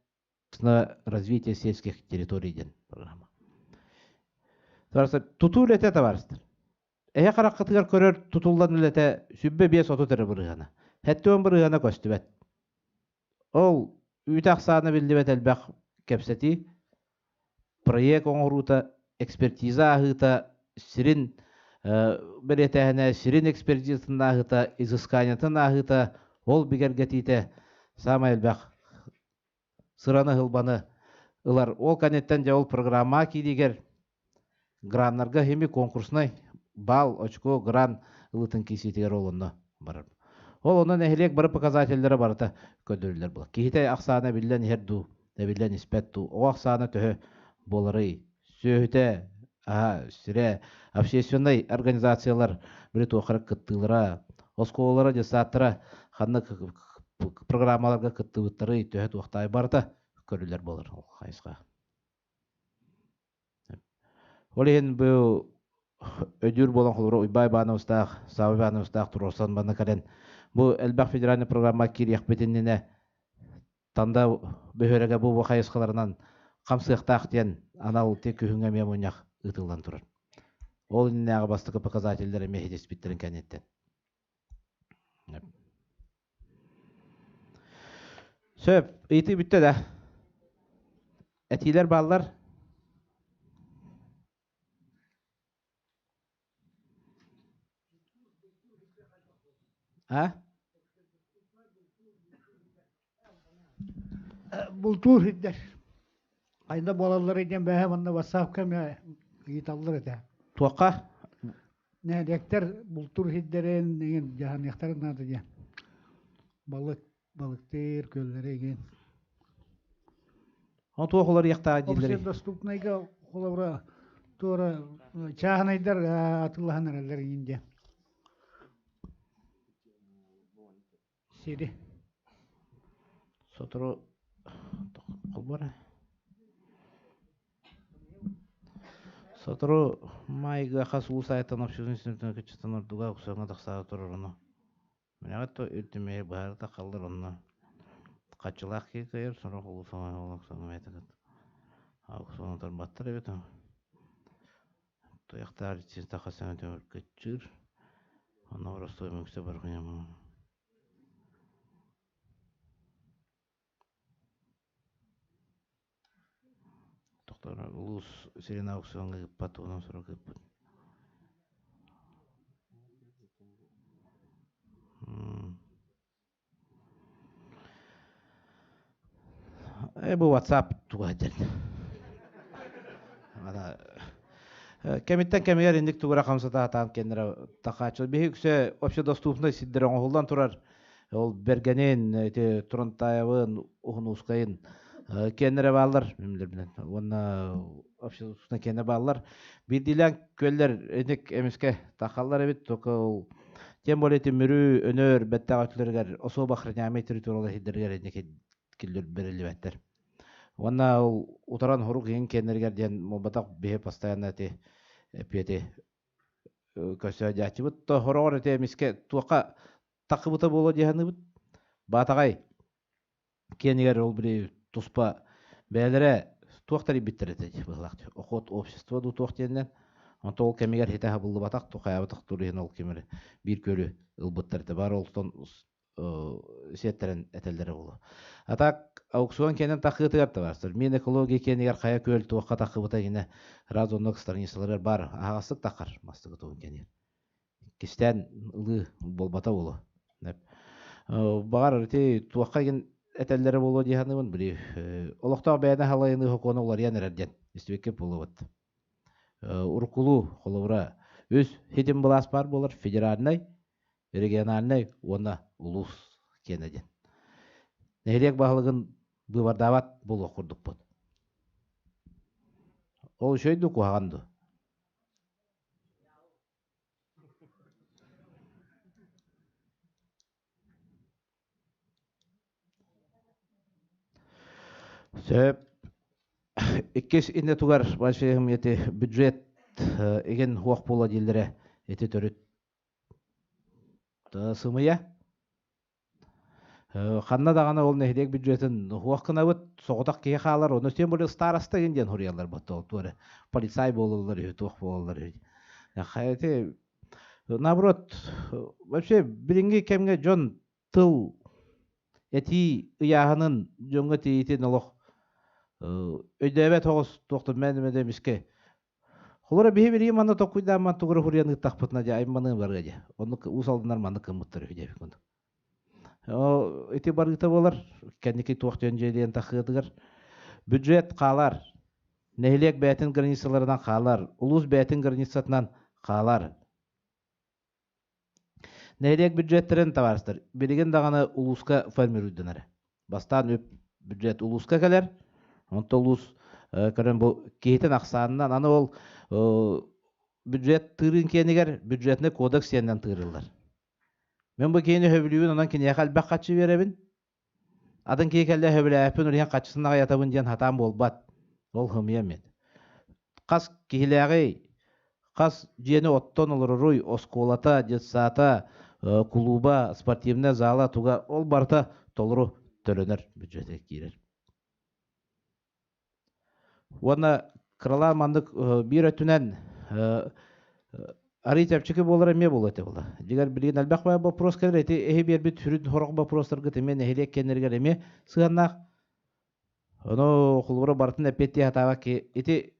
на развитие сельских территорий диэн программа. Тутуу үлэтэ табаарыстар. Эһэ хараххытыгар көрөр тутуллан үлэтэ 105-30 эрэ бырыһыана. 70 бырыһыана көстүбэт. Ол үүтэ ахсаана биллибэт элбэх кэпсэтии, проект оҥоруута, экспертиза ааһыыта, сирин бэлиэтээһинэ, сирин экспертизатын ааһыыта, изысканиетын ааһыыта, ол бигэргэтиитэ саамай элбэх сыраны-сылбаны ылар. Ол кэнниттэн дьэ ол программа киириигэр граннарга хими конкурснай баал, очко, гран ылытын киисиитигэр ол онно барар. Ол онно нэһилиэк бары показателлэрэ барыта көрдөрүллэр буолар. Киһитэ ахсаана биллэн иһэр дуу, эбиллэн испэт дуу, оҕо ахсаана төһө буоларый, сүөһүтэ, аһа, сирэ, общественнай организациялар били туоххара кыттыылара, оскуолалара, детсадтара ханнык программаларга кыттыбыттарый, төһө туохтаай барыта көрүллэр буолар ол хайысха. Ол иһин бу өйдүүр буолан холобура Уйбаай Ивановичтаах, Савва Ивановичтаах туруорсан манна кэлэн бу элбэх федеральнай программа киириэхпит иннинэ Танда бөһүөлэгэ бу хайысхаларынан хамсыахтаах диэн анал ти күһүҥҥэ эмиэ мунньах ыытыллан турар. Ол иннинээҕи бастакы показателлэр эмиэ ситиспиттэрин кэнниттэн. Сөп, ыйытыы бүттэ да. Этиилэр бааллар. А? Бултуур сирдэр хайда буолалларый диэн бэһэ манна ватсапка эмиэ ыйыталлар этэ. Туохха? Нэһилиэктэр бултуур сирдэрин игин дьаһаныахтарын наада диэн. Балык, балыктыыр күөллэри игин. Ол туох уларыйыахтаах дииллэрий? Общедоступнайга холобура туора чааһынайдар атыылаһан эрэллэр игин диэн. Сири. Сотору холбора. Сотору майга хас улуус айттан общественный кыччатан ордуга уксуоҥҥа тахсаары турар ону. Мэҕэ то үрдүмэйи быһаарыта халлар онно хаччылаах киһи кыайар сорох улуус оҥоһуллар аукцион тарбаттар эбит туйахтаар иччитэ хасаҥа кыччыыр онно боростуой мөксө барҕыйамын Тохтор улуус сирин аукциоҥҥа ыыппат туһунан сурук ыыппыт. Э бу WhatsApp туга диэн. Кэмиттэн кэмигэр инник тугура хамсата сатаан кэннэрэ тахааччы. Биһи үксэ общедоступный сирдэр оҥоһуллан турар. Ол Бэргэнин, ити Турантаевын, Уһунуускайын киэннэрэ бааллар, билбинэн. Уонна общедоступный киэнэ бааллар. Биирдиилээн күөллэр инник эмискэ тахаллар эбит, только ол тем более ити Мүрү, Өнөр, Бэттээх өттүлэригэр особо охраняемый территориялар сирдэригэр инник киллэр бэриллибэттэр. Уонна ол утаран хорук иһин киэннэригэр диэн буолбатах биһи постоянно эти эппиэти көрсө дьааччыбыт. То хороҕор эти эмискэ туохха таххыбыта буолуо дии саныыбыт. Баатаҕай киэнигэр ол били туспа бэйэлэрэ туох тэрийбиттэр этэ быһылаах охот общество дуу туох диэннэн онто ол кэмигэр хитэ хабыллыбатах тухайабатах тур иһин ол кимэр биир көлү ылбыттар этэ бар олтон сиэттэрэн этэллэрэ буолуо. А так аукцион киэнин тахыытыгар табаарыстар. Мин экология киэнигэр хайа күөл туохха таххыбыта гинэ раз оннук страницаларыгар баар аһаҕастык таххар мастыгы тугун киэнигэр. Кистээн ылыы буолбата буолуо. Баҕар ити туохха гин этэллэрэ буолуо дии саныыбын били олохтоох бэйэни халайыныы сокуона уларыйан эрэр диэн истибиккит буолуобут. Уруккулуу холобура үс хитим былаас баар буолар федеральнай региональнай уонна улуус киэнэ диэн. Нэһилиэк баһылыгын быыбардаабат буолуох курдукпут. Ол үчүгэй дуу, куһаҕан дуу? Сөп. Иккис иннэ тугар ити бюджет игин хуох буола дииллэрэ ити төрүт Сымыйа. Ханна даҕаны ол нэһилиэк бюджетын уһуох гынабыт, соҕотох киһи хаалар, ону тем более староста игин диэн суруйаллар буолла туора полицай буолаллар үһү, туох буолаллар үһү. Хайа наоборот, вообще билиҥҥи кэмҥэ дьон тыл этии ыйааһынын дьоҥҥо тиийиитин олох өйдөөбөт оҕус туохтан мээнэ эмискэ Холоро биһи билигин манна токуйдаамман тугура хуруйан ыыттахпытына дьэ айманыым барыа дьэ. Оннук уус алданар маннык гыммыттар үһү диэбит курдук. Ити барыыта буолар. Кэнники туох диэн дьиэлиэн тахыатыгар. Бюджет хаалар. Нэһилиэк бэйэтин границаларынан хаалар. Улуус бэйэтин границатынан хаалар. Нэһилиэк бюджеттэрин табаарыстар билигин даҕаны улууска формируйданар. Бастаан үп бюджет улууска кэлэр, онтон улуус көрөн бу киһитин ахсаанынан аны ол бюджет тыырын киэнигэр бюджетный кодекс диэннэн тыырыллар. Мен бу киһини хөбүлүүбүн, онон киниэхэ элбэх харчы биэрэбин. Атын киһи кэллэ хөбүлээппин, уриһан хаччысын аҕыйатабын диэн хатаан буолбат. Ол хымыйа мин. Хас киһилээҕий, хас дьиэни оттон олороруй, оскуолата, детсада, кулууба, спортивная зала туга, ол барыта толору төлөнөр бюджетке киирэр. Уонна кыралаан маннык биир өттүнэн арый чэпчэки буолар эмиэ буолуо этэ була. Дьигэр билигин элбэх вопрос кэлэр ити эһи биэрбит сүрүн сорох вопростаргыт эмиэ нэһилиэк кэннэригэр эмиэ сыһыаннаах. Ону холобура барытын эппиэттии сатаабат ки ити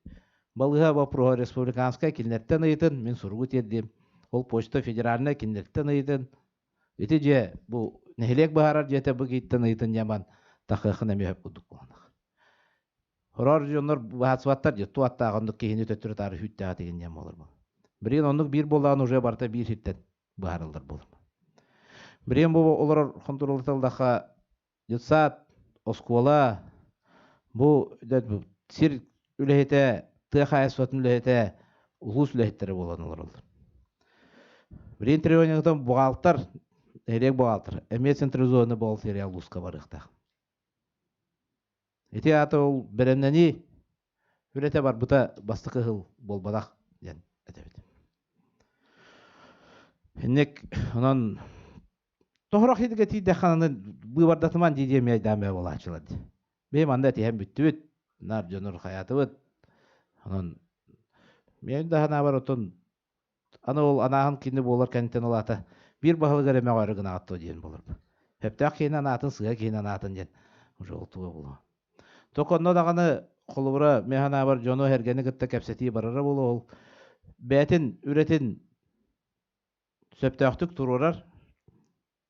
балыыһа вопроһа республиканскай кинилэртэн ыйытын мин суругу тиэрдиим. Ол почта федеральнай кинилэртэн ыйытын. Ити дьиэ бу нэһилиэк быһаарар дьиэтэ бу кииттэн ыйытын ньаман тахыахын эмиэ хөп курдук буоланах. Хороор дьоннор баһаатсыбаттар дьэ туаттаах оннук киһини төттөрү таары хүүттээх тигин диэн буолар буол. Билигин оннук биир буоллаҕына уже барыта биир сиртэн быһаарыллар буолар. Билигин бу олорор хонтуруоллатыллахха детсад, оскуола бу сир үлэһитэ, тыа хаһаайыстыбатын үлэһитэ, улуус үлэһиттэрэ буолан олороллор. Билигин требованиятын буҕаалтар, нэһилиэк буҕаалтар эмиэ централизованный бухгалтерия улууска барыахтаах. Ити аата ол бэлэмнэнии үлэтэ барбыта бастакы ыһыл буолбатах диэн этэбит. Инник онон тоһорох хитигэ тиийдэххэ аны быыбардатыман дии диэн миэйдээн бэйэ буолааччылар дии. Бэйэ манна этиһэн бүттүбүт, наар дьонур хайаатыбыт. Онон миэн да санаабар отон Аны ол анааһын кини буолар кэнниттэн ол аата биир баһылыгар эмэ өрө гынаҕыт дуо диэн буолар. Сөптөөх киһини анаатын, сыыһа киһини анаатын диэн уже ол туга буолуо. Только онно даҕаны холобура мен санаабар дьону эргэни кытта кэпсэтии барара буолуо ол бэйэтин үлэтин сөптөөхтүк туруорар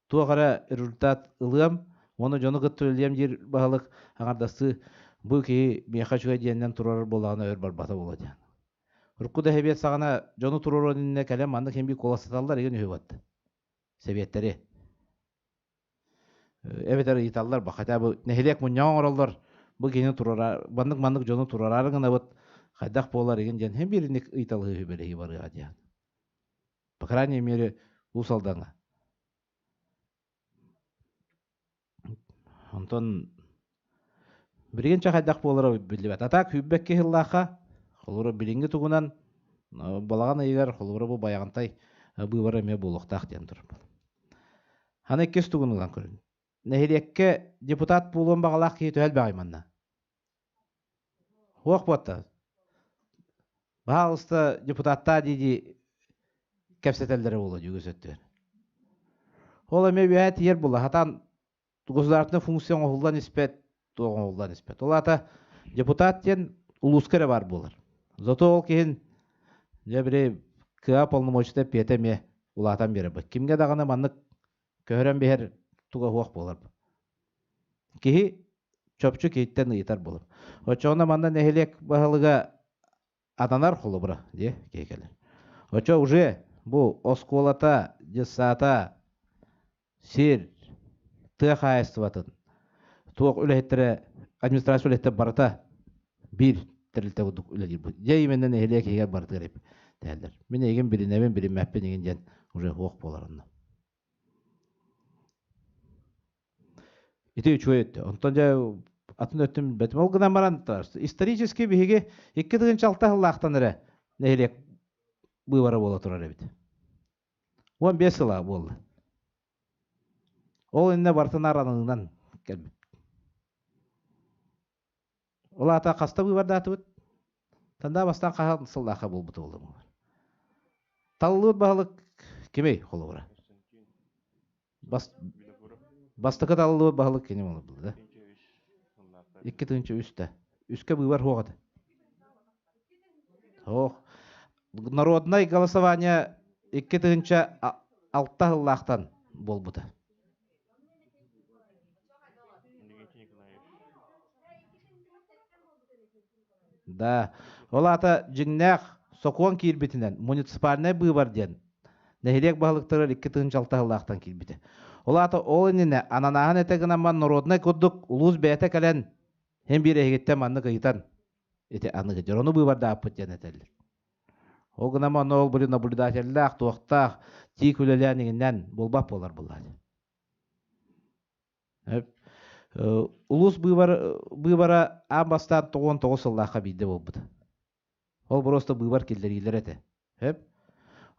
туох эрэ результат ылыам уонна дьону кытта үлэлиэм диир баһылык аҥардастыы бу киһи миэхэ үчүгэй диэнинэн туруорар буоллаҕына өр барбата буолуо диэн. Урукку да сэбиэт саҕана дьону туруоруон иннинэ кэлэн маннык хин биир куоластаталлар игин үһү буотта. Сэбиэттэри. Эбэтэр ыйыталлар ба хотя бы нэһилиэк мунньаҕа оҥороллор бу киһини туруора маннык маннык дьону туруораары гынабыт хайдах буолар игин диэн хин бииринник ыйыталаһыы үһү барыаҕа диэн. По крайней мере Уус Алдаҥҥа. Онтон билигин чэ хайдах буолара биллибэт. А так күүрбэккэ сыллаахха, холобура билиҥҥи тугунан балаҕан ыйыгар холобура бу Байаҕантай быыбара эмиэ буолуохтаах диэн турар. Аны иккис тугун ылан көрүн. Нэһилиэккэ депутат буолуон баҕалаах киһи төһө элбэҕий манна? Суох буотта. Баһаалыста депутаттаа дии-дии кэпсэтэллэрэ буолуо үгүс өттүгэр. Ол эмиэ үөһэ тиийэр буолла. Хатаан государственная функция оҥоһуллан испэт, туох оҥоһуллан испэт. Ол аата депутат диэн улууска эрэ баар буолар. Зато ол киһин дьэ били кыа полномочията эппиэтэ эмиэ улаатан биэрэр. Кимҥэ даҕаны маннык көһөрөн биһэр туга суох буолар. Киһи чопчу киһиттэн ыйытар буолар. Оччоҕуна манна нэһилиэк баһылыга атанар холобура дии киһи кэлэр. Оччо уже бу оскуолата, детсада, сир, тыа хаһаайыстыбатын туох үлэһиттэрэ, администрация үлэһиттэрэ барыта биир тэрилтэ курдук үлэлиир. Дьэ именно нэһилиэк иһигэр барытыгар дэһэллэр. Мин эйигин билинэбин, билиммэппин игин диэн уже суох буолар онно. Ити үчүгэй өттө. Онтон дьэ атын өттүн билбэтим. Ол гынан баран исторически биһиги 2 6 сыллаахтан эрэ нэһилиэк быыбара буола турар эбит. 15 сыла буолла. Ол иннэ барытын аранынан кэлбит. Ол аата хаста быыбардаатыбыт? Танда бастаан хаһан сыллаахха буолбута буолла быыбар. Таллыыр баһылык кимий холобура? Бас, бастакы таллыыр баһылык кини буолла да? 2 3-тэ. Үскэ быыбар суох этэ. Суох. Народное голосование 2 6 сыллаахтан буолбута. Да. Ол аата дьиҥнээх сокуон киирбитинэн муниципальнай быыбар диэн нэһилиэк баһылыктарыгар 2 6 сыллаахтан киирбитэ. Ол аата ол иннинэ ананааһын этэ гынан народнай курдук улуус бэйэтэ кэлэн һин биир эһигиттэн маннык ыйытан ити аныгы дьону быыбардааппыт диэн этэллэр. Ол гынан ол били наблюдателлээх, туохтаах, тиик үлэлээн иҥинэн буолбат буолар буоллаҕа. Улуус быыбар, быыбара аан бастаан 99 сыллаахха биирдэ буолбута. Ол просто быыбар киллэриилэр этэ. Сөп.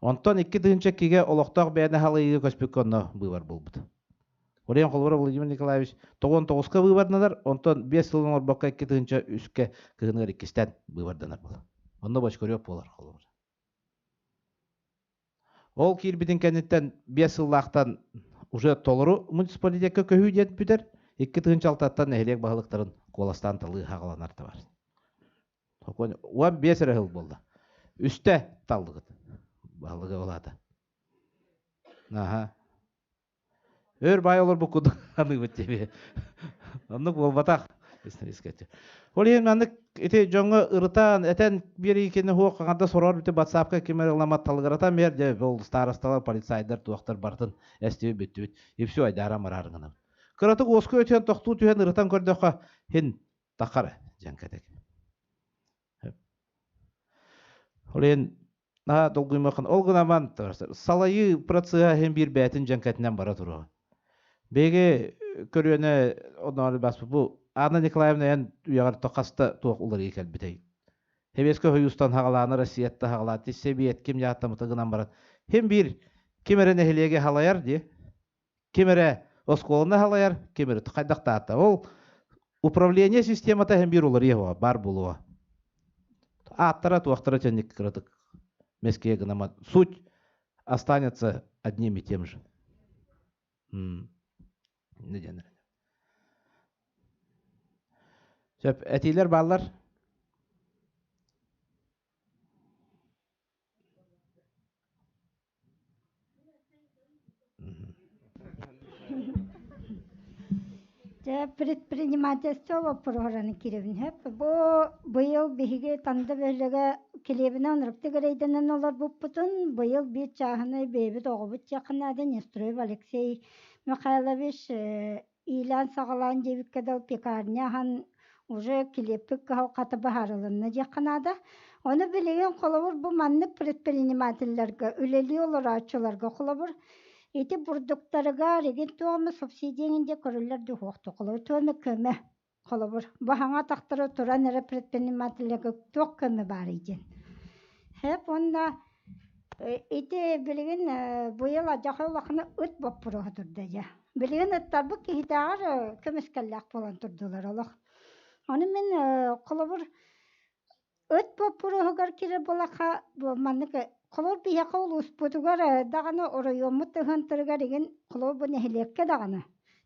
Онтон 2002-гэ олохтоох бэйэни халыйыыга көспүккэ онно быыбар буолбута. Орион холобура Владимир Николаевич 99-ка быыбарданар, онтон 5 сыл оҥорбокко 2003-кэ кыһыныгар иккистээн быыбарданар буолар. Онно Бочкарев буолар холобура. Ол киирбитин кэнниттэн 5 сыллаахтан уже толору муниципалитекка көһүү диэн бүтэр. 2006-ттан нэһилиэк баһылыктарын куоластаан талыы хаҕаланар да бар. 15 эрэ сыл буолла. Үстэ таллыгыт. Баһылыга улаата. Аха. Өр баай олорбуккут аныыбыт диэби. Оннук буолбатах. Ол иһин маннык ити дьоҥҥо ырытан, этэн биэриикини хуох хаҥарда сороор бүтү батсаапка ким эрэ ыламат талыгыратан биэр дьэ ол старосталар, полицайдар туохтар барытын эстибит бүттүбүт. И все айдаара мараар гынабыт. Кыратык уоскуй өтүөн тохтуу түһэн ырытан көрдөххө хин тахар дьэҥкэтик. Ол иһин наһаа долгуймаккын. Ол гынан салайыы процеһа иһин биир бэйэтин дьэҥкэтинэн бара туруоҕа. Биһиги көрүөнэ оннооҕор баспыт бу Анна Николаевна эн үйэҕэр хаста туох уларыйыы кэлбитэй? Сэбиэскэй Союзтан хаҕалааны Россияттан хаҕалаан Сэбиэт ким дьааттаммыта гынан баран хим биир ким эрэ нэһилиэги халайар дии ким эрэ оскуоланы халайар, ким эрэ хайдах таата. Ол управление системата иһин биир уларыйа баар буолуо. Ааттара туохтара чэнник кыратык мэскиэ гынама. Суть останется одним и тем же. Не диэн Сөп, этиилэр бааллар. Дьэ, предпринимательство боппуруоһураны киирэбин сөп. Бу быйыл биһиги Танда бөһүөлэгэ Килиэбинэн ынырыктык эрэйдэнэн олорбуппутун быйыл биир чааһынай бэйэбит оҕобут диэххэ наада Нестроев Алексей Михайлович иилээн-саҕалаан диэбиккэ дылы пекарня аһан уже килиэппит кыһалҕата быһаарылынна диэххэ наада. Ону билигин холобур бу маннык предпринимателлэргэ үлэлии олорооччуларга холобур ити бурдуктарыгар игин туох эмэ субсидия эҥин диэн көрүллэр дуу суох дуу холобур туох эмэ көмө Холобур, бу хаҥа атахтара туран эрэ предпринимателлэргэ туох көмө баарый диэн. Хэп уонна ити билигин быйыл адьаха улахана ыт боппуруоһа турда дьэ. Билигин ыттарбыт киһитээҕэр көмүскэллээх буолан турдулар олох. Ону мин холобур ыт боппуруоһугар киирэр буоллахха бу маннык холобур биһиэхэ улууспутугар даҕаны оройуоммут ыһыантарыгар игин холобур бу нэһилиэккэ даҕаны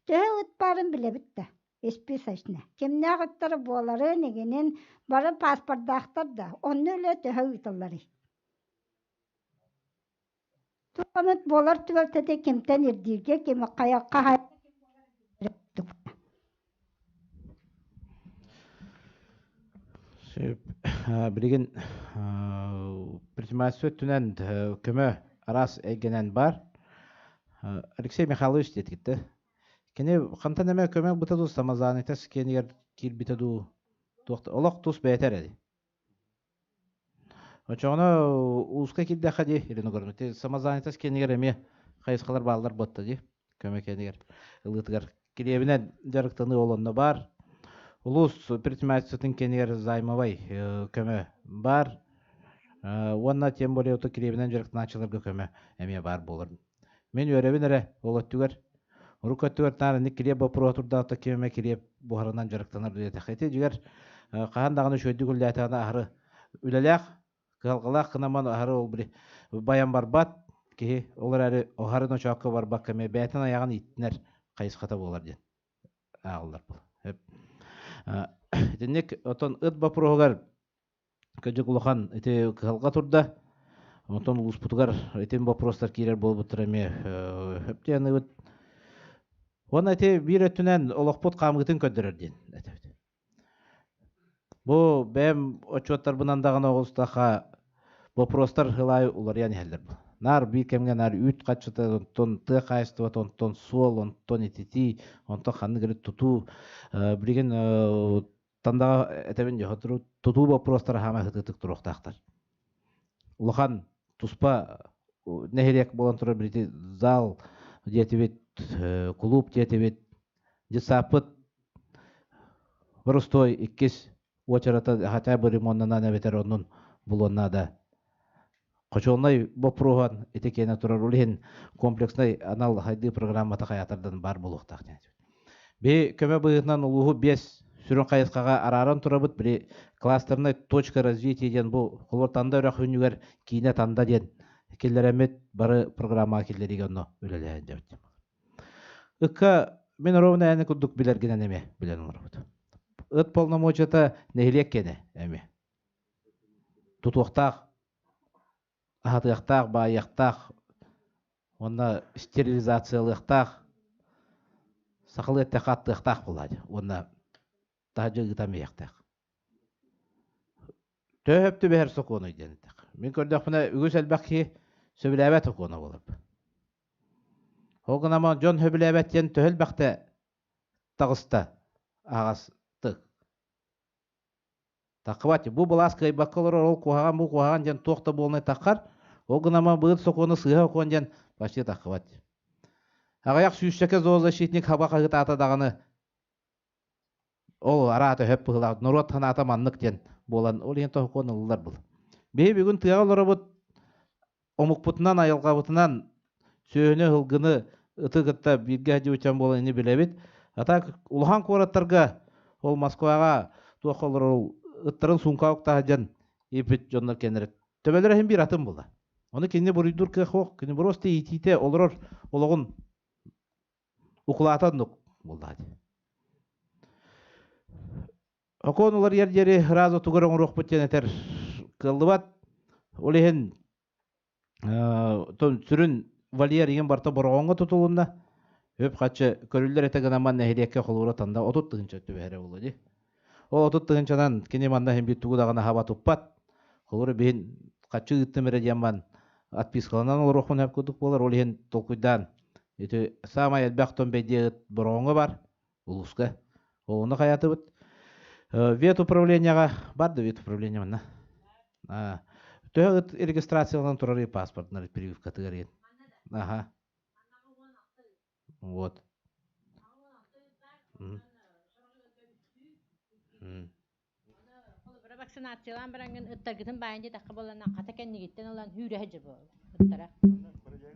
төһө ыт баарын билэбит да Исписочно. Кимнээх ыттара буоларын, игинин бары паспордаахтар да, онно үлэ төһө ыытылларый? Туох эмит буолар түбэлтэтэ кимтэн ирдииргэ, ким хайа хаһа Сөп. Билигин предпринимательство өттүнэн көмө араас эйгэнэн бар. Алексей Михайлович диэтигиттэ. Кини хантан эмэ көмө ылбыта дуу, самозанятость киэнигэр киирбитэ дуу, туох да олох тус бэйэтэ эрэ дии. Оччоҕуна ууска киирдэххэ дии, Ирина Егоровна, самозанятость киэнигэр эмиэ хайысхалар бааллар буотта дии, көмө киэнигэр ылыытыгар. Килиэбинэн дьарыктаныы ол онно баар. Улуус предпринимательствотын киэнигэр займовай көмө баар. Уонна тем более килиэбинэн дьарыктанааччыларга көмө эмиэ баар буолар. Мин үөрэбин эрэ, ол өттүгэр. Урукку өттүгэр наар инник килиэп боппуруоһа турдаҕына ким эмэ килиэп буһарынан дьарыктанар диэтэххэ. Ити дьиҥэр хаһан даҕаны үчүгэйдик үлэлээтэҕинэ аһары үлэлээх, кыһалҕалаах гынан аһары ол били байан барбат киһи ол эрээри аһары ночоокко барбакка эмиэ бэйэтин айаҕын ииттинэр хайысхата буолар диэн ааҕыллар бұл. Итинник отон ыт боппуруоһугар Кырдьык улахан ити кыһалҕа турда. Онтон улууспутугар итин боппуруостар киирэр буолбуттара эмиэ өптү аныыбыт. Уонна ити биир өттүнэн олохпут хаамыытын көрдөрөр диэн этэбит. Бу бэйэм отчуоттарбынан даҕаны оҕустахха боппуруостар ылаайы уларыйан иһэллэр. Наар биир кэмҥэ наар үүт хаччыта, онтон тыа хаһаайыстыбата, онтон суол, онтон ититии, онтон ханнык эрэ тутуу. Билигин Тандаҕа этэбин дьэ, тутуу боппуруостара хаама сытыытык туруохтаахтар. Улахан туспа нэһилиэк буолан турар билити зал диэтибит, кулууп диэтибит, детсаппыт боростуой иккис уочарата хотя бы ремоннанан эбэтэр оннун булуон наада. Хочуолунай боппуруоһун ити киэнэ турар ол иһин комплекснай анал хайдыы программата хайаатардан баар буолуохтаах диэн. Би көмө быһыытынан улууһу биэс сүрүн хайысхаҕа арааран турабыт. Били кластерная точка развития диэн бу холобур Танда үрэх үүнүгэр киинэ Танда диэн киллэрэммит бары программаҕа киллэриигэ онно үлэлэһэн дьэбит. Ыкка мин ровно ээни курдук билэргинэн эмиэ билэн олоробут. Ыт полномочията нэһилиэк киэнэ эмиэ. Тутуохтаах, аһатыахтаах, баайыахтаах уонна стерилизациялыахтаах, сахалыы эттэххэ аттыахтаах буолааччы уонна таһырдьа ыытан биэриэхтээх. Төһө сөп түбэһэр сокуонуй диэн эттэххэ. Мин көрдөхпүнэ үгүс элбэх киһи сөбүлээбэт сокуона буолар. Ол гынан дьон сөбүлээбэт диэн төһө элбэхтэ таҕыста аһаҕастык. Таххыбат. Бу былаас кыайбакка олорор, ол куһаҕан, бу куһаҕан диэн туох да буолнай таххар. Ол гынама быыл сокуону сыыһа сокуон диэн почти таххыбат. Аҕыйах сүүсчэкэ зоозащитник хаба хаһыытаата даҕаны ол араата өһөп быһыылаах норуот санаата маннык диэн буолан ол иһин сокуон ылыллар был. Биһи бүгүн тыаҕа олоробут омукпутунан, айылҕабытынан сүөһүнү, сылгыны, ыты кытта бииргэ сылдьыбыт буолан ини билэбит. А так улахан куораттарга ол Москваҕа туох олорор ыттарын суумкаҕа уктаах дьон ииппит дьоннор кэннэрэ төбөлөрө иһин биир атын була. Ону кинини буруйдуур кыах суох. Кини просто иитиитэ олорор олоҕун укулаата оннук буоллаҕа дии. Окуон уларыйар диэри ыраас отугар оҥоруохпут диэн этэр кыаллыбат. Ол иһин сүрүн вольер игин барыта Бороҕоҥҥо тутулунна. Үп-харчы көрүллэр этэ гынан нэһилиэккэ холуура танда 30 тыһыынча түбэһэрэ буолуо дии. Ол 30 тыһыынчанан кини манна иһин биир тугу даҕаны хаба туппат. Холобура биһин хаччы ыыттым эрэ диэн бан отпискаланан олоруохпун сөп курдук буолар. Ол иһин толкуйдаан ити саамай элбэх тон бэйдиэ ыт Бороҕоҥҥо бар улууска. Ону хайатыбыт. Ветуправлениеҕа бар да ветуправление манна. Төһө ыт регистрацияланан турар паспортнар прививкатыгар иэн. Аха. Вот. Холобура вакцинациялаан бараҥҥын ыттаргытын баайан диэтэххэ буоллаҕына хата кэннигиттэн ылан үүрэ сылдьар буолаллар ыттара.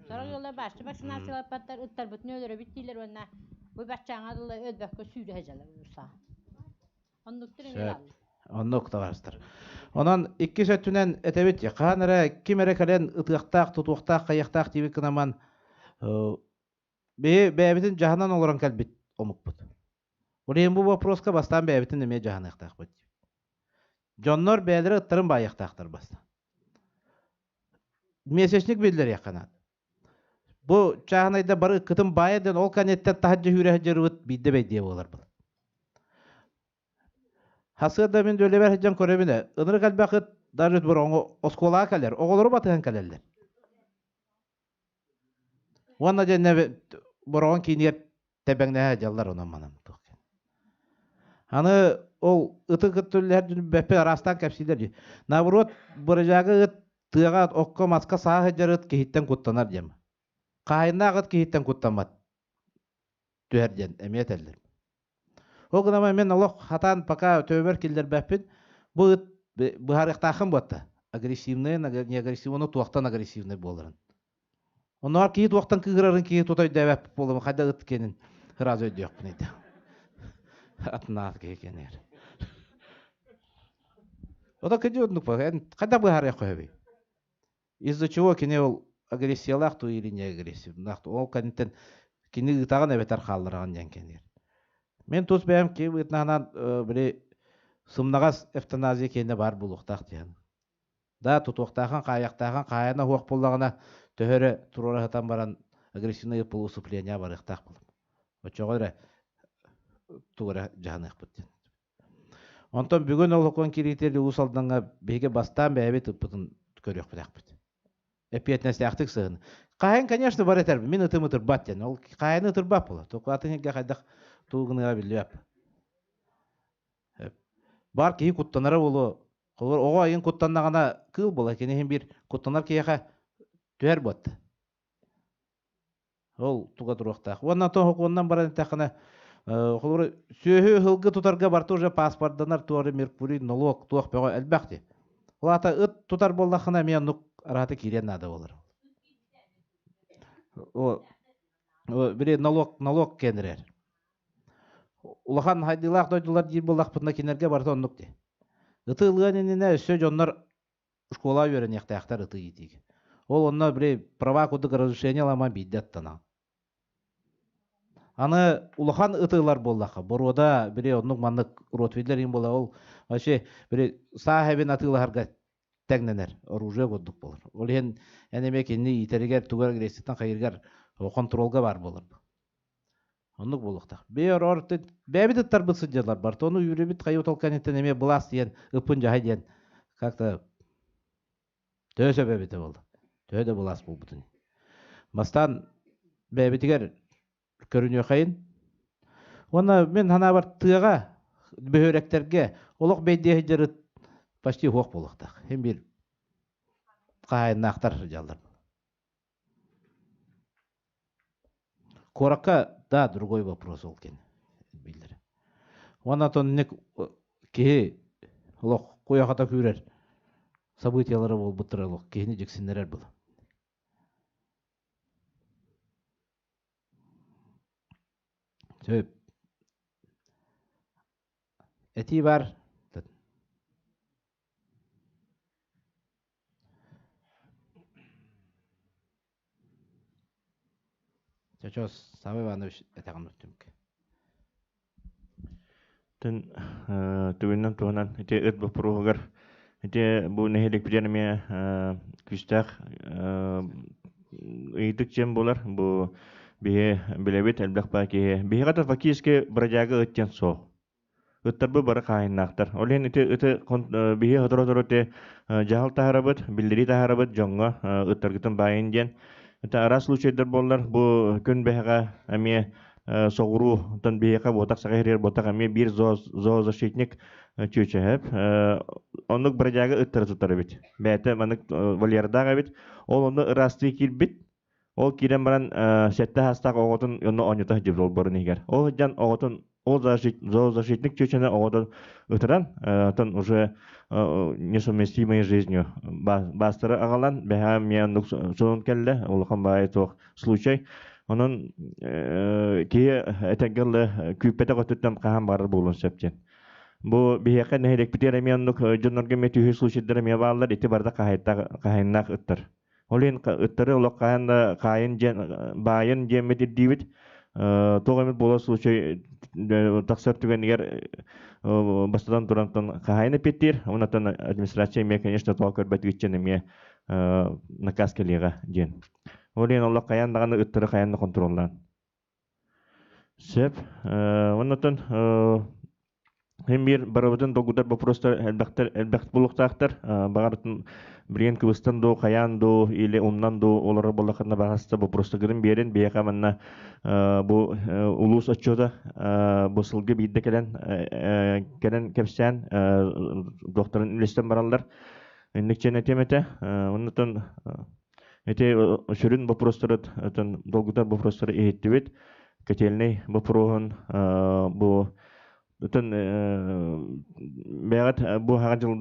Сорох ыаллар бааччы вакцинациялаппаттар ыттарбытын өлөрөбүт дииллэр уонна бу баччааҥҥа дылы өлбөккө сүүрэ сылдьаллар уулуссаҕа. Оннуктар эмиэ Сөп. бааллар. Оннук табаарыстар. Онон иккис өттүнэн этэбит, хаһан эрэ ким эрэ кэлэн ытыахтаах, тутуохтаах, хайыахтаах диэбит гынаман биһи бэйэбитин дьаһанан олорон кэлбит омукпут. Ол иһин бу вопроска бастаан бэйэбитин эмиэ дьаһаныахтаахпыт. Дьоннор бэйэлэрэ ыттарын баайыахтаахтар бастаан. Месячник биллэриэххэ наада. Бу чааһынайда бары ыккытын баайа диэн ол кэнниттэн таһырдьа сүүрэ сылдьарбыт биирдэ бэйдиэ буолар был. Хасыа да мин үлэбэр сылдьан көрөбүн ээ, ынырык элбэх ыт даже бороҥу оскуолаҕа кэлэр, оҕолору батыһан кэлэллэр. Уонна дьэннэ бороҕон киинигэр тэбэҥнэһэ дьаллар онон манан туох Аны ол ыты кытта үллэһэр бэппэ араастаан кэпсиилэр дии. Наоборот, бырыдьаага ыт тыаҕа окко маска саа сылдьар ыт киһиттэн куттанар диэн. Хаһайыннаах ыт киһиттэн куттаммат түһэр диэн эмиэ этэллэр. Ол гынан мен олох хатаан пока төбөбөр киллэрбэппин. Бу ыт быһаарыахтааххын буотта. Агрессивный, не агрессивный, туохтан агрессивный буоларын. Оннооҕор киһи туохтан кыыһырарын киһи тута өйдөөбөт буолуом хайда ыт киэнин сразу өйдүөхпүн этэ. Атынаат киһи киэнигэр. Ото кыдьы оннук хайда быһаарыах көһөбүй? Из-за чего кини ол агрессиялаах туу или не агрессивнаах ол кэнниттэн кини ыытаҕын эбэтэр хааллараҕын диэн кэнигэр. Мен тус бэйэм киһи быһыытынан били сымнаҕас эвтаназия киэнэ баар буолуохтаах диэн. Да тутуохтаахан хаайахтаахан хаайана суох буоллаҕына төһө эрэ туруора сатан баран агрессивное полуусыпление барыахтаах буолар. Оччоҕо эрэ тугу эрэ дьаһаныахпыт диэн. Онтон бүгүн олоххун кириитир Уус Алдаҥҥа биһиги бастаан бэйэбит ыппытын көрүөхпүтээхпит. Эппиэтинэстээхтик сыһын. Хаһан, конечно, бар этэр, мин ытым ытырбат диэн. Ол хаһан ытырбат буолар. Токуатын иһигэр хайдах тугу гыныа биллибэт. Бар киһи куттанара буолуо. Холобур, оҕо айын куттаннаҕына кыыл буолар. Кини иһин биир куттанар киһиэхэ түһэр буотта. Ол туга туруохтаах. Уонна тоһокуоннан баран эттэххинэ, холобур, сүөһү ыһылгы тутарга барыта уже паспорданар туора меркурий, нолуок, туох бөҕө элбэх дии. Ол аата ыт тутар буоллаххына эмиэ оннук араата киириэн наада буолар. О, били налог, налог кэнирэр. Улахан хайдыылаах дойдулар диир буоллахпытына кинилэргэ барыта оннук дии. Ыты ылыан иннинэ өссө дьоннор школа үөрэниэхтээхтэр ыты иитиигэ. Ол онно били права курдук разрешение ылама биирдэ аттанаҕын. Аны улахан ытыылар буоллахха, боруода били оннук маннык ротвейлер иһин буола ол вообще били саа эбин атыылаһарга тэҥнэнэр оружие курдук буолар. Ол иһин эн эмиэ кинини иитэригэр тугар агрессияттан хайыргар контролга баар буолар. Оннук буолуохтаах. Бэйэ орор бэйэбит ыттарбыт сылдьаллар барыта. Ону үүрүбүт хайыы толканиттан эмиэ былаас диэн ыппын дьаһай диэн как-то төһө сөп эбитэ буолла. Төһө да былаас буолбутун. Бастаан бэйэбитигэр көрүнүөхэйин. Уонна мин санаабар тыаҕа, бөһүөлэктэргэ олох бэйдиэ сылдьар ыт почти суох буолуохтаах. Син биир хаһаайыннаахтар сылдьаллар. Куоракка да другой вопрос ол кини биллэр. Уонна онник киһи олох куйахата күүрэр событиялара буолбуттара олох киһини дьиксиннэрэр был. Сөп. Этии бар. Чочос Савва Иванович этэҕин түмүк. Тын түгүннэн туһунан ити ыт боппуруоһугар ити бу нэһилиэкпитигэр эмиэ күүстээх ыйытык дьиэн буолар. Бу биһи билэбит элбэх баа киһи. Биһиэхэ да фактически бродяга ыт диэн суох. Ыттарбы бары хаайыннаахтар. Ол иһин ити ыты биһи сотору-сотору ити дьаһал таһарабыт, биллэрии таһарабыт дьоҥҥо ыттаргытын баайын диэн. Это араас случайдар буоллар, бу күн бэһэҕэ эмиэ соҕуруу, оттон биһиэхэ буотах саха иһиригэр буотах эмиэ биир зоозащитник чүөчэһэп. Оннук бродяга ыттары тутар эбит. Бэйэтэ маннык вольердаах эбит. Ол онно ыраастыы киирбит. Ол киирэн баран сэттэ саастаах оҕотун онно оонньото сылдьыбыт олбуорун иһигэр. Ол сылдьан оҕотун ол зоозащитник чүөчэни оҕотун ытыран, оттон уже несовместимой жизнью баастары аҕалан, бэһээ эмиэ оннук сонун кэллэ, улахан баайы туох случай. Онон киһи этэргэ дылы күүппэтэх өттүттэн хаһан баҕарар буолуон сөп диэн. Бу биһиэхэ нэһилиэкпитигэр эмиэ оннук дьоннорго эмиэ түһүү случайдара эмиэ бааллар, ити барыта хаһайыннаах ыттар. Ол иһин ыттары олох хаһан да хаайын диэн баайын диэммит ирдиибит. Туох эмит буолар случай тахсар түгэнигэр бастатан турантан хаһайын эппиэттиир. Онтон администрация эмиэ, конечно, тоҕо көрбөтүгүччэн эмиэ наказ кэлиэҕэ диэн. Ол иһин олох хайаан даҕаны ыттары хайаан да контроллаан. Сөп. Оннотон Хин биир барыбытын долгутар боппуруостар элбэхтэр элбэх буолуохтаахтар. Баҕар билигин кыбыстан дуу, хайаан дуу или умнан дуу олорор буоллаххына баҕаста боппуруостаргытын биэрин. Биһиэхэ манна бу улуус отчуота бу сылга биирдэ кэлэн кэлэн кэпсээн туохтарын үллэстэн бараллар. Инник чэн этиэм этэ. Оннотон ити сүрүн боппуруостары долгутар боппуруостары иһиттибит. Котельнай боппуруоһун бу Бүтүн бэйэҕит бу хаҕа дьыл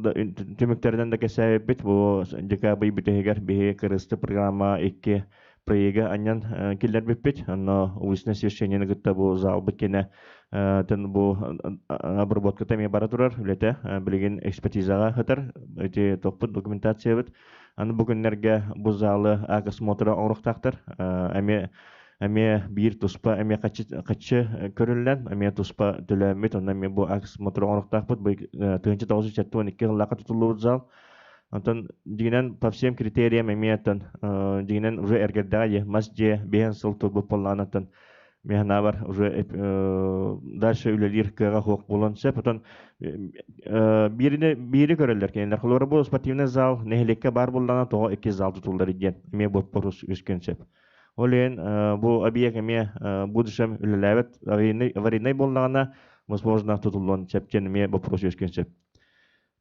түмүктэринэн да кэсээбиппит бу декабрь бүтэһигэр биһиги кырысты программа икки проега анньан киллэрбиппит. Онно уличное освещениены кытта бу залбыт кэнэ тэн бу обработката эмиэ бара турар үлэтэ билигин экспертизаҕа сытар ити топпут документациябыт. Аны бу күннэргэ бу залы акосмотра оҥоруохтаахтар. Эмиэ эмиэ биир туспа эмиэ хаччы көрүллэн, эмиэ туспа төлөөммүт, онно эмиэ бу аксмотр оҥоруохтаахпыт, бу 1972 сыллаахха тутуллубут зал. Онтон дьиҥинэн по всем критериям эмиэ оттон дьиҥинэн уже эргэрдэҕэ дии, мас дьиэ биэһэн сыл турбут буоллаҕына оттон мин санаабар уже дальше үлэлиир кыаҕа суох буолуон сөп. Оттон биирини биири көрөллөр кинилэр. Холобура бу спортивный зал нэһилиэккэ баар буоллаҕына тоҕо икки зал тутуллар диэн эмиэ боппуруос үөскүөн сөп. Ол иһин бу объект эмиэ будущем үлэлээбэт аварийнай буоллаҕына, возможно, тутуллуон сөп диэн эмиэ боппуруос үөскүөн сөп.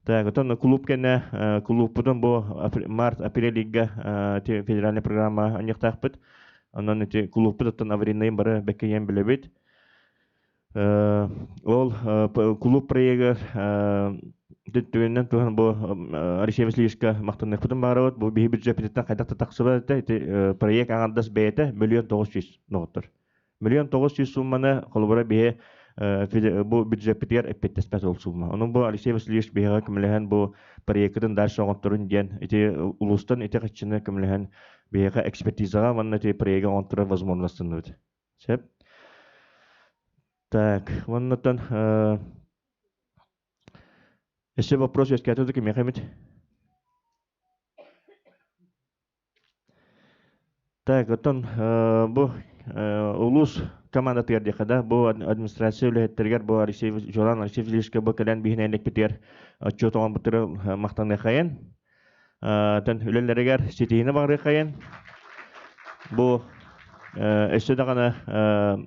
Так, оттон клуб кэннэ клубпутун бу март, апрель ыйга федеральная программа анньыахтаахпыт. Онон ити клубпут оттон аварийнайын бары бэккэйэн билэбит. Ол кулууп проегар түгэнинэн туһан бу Алексей Васильевичка махтаныахпытын баҕарабыт. Бу биһи бюджеппититтэн хайдах да тахсыбат этэ. Ити проект аҥардас бэйэтэ 1 900 000 доҕоттор. 1 900 000 суумманы холобура биһи бу бюджеппитигэр эппиэттэспэт ол сумма. Онон бу Алексей Васильевич биһиэхэ көмөлөһөн бу проеккытын дальше оҥотторун диэн ити улуустан ити хаччыны көмөлөһөн биһиэхэ экспертизаҕа уонна ити проегы оҥотторор возможностанныбыт. Сөп. Так, уоннаттан өссө вопрос үөскээтэ да кимиэхэ эмит? Так, оттон бу улуус командатыгар диэхэ да, бу администрация үлэһиттэригэр бу Алексей Жолан Алексей Васильевичка бу кэлэн биһинэн элекпитигэр отчуот оҥорбуттары махтаныахайын. Тэн үлэлэригэр ситиһиини баҕарыахайын. Бу өссө даҕаны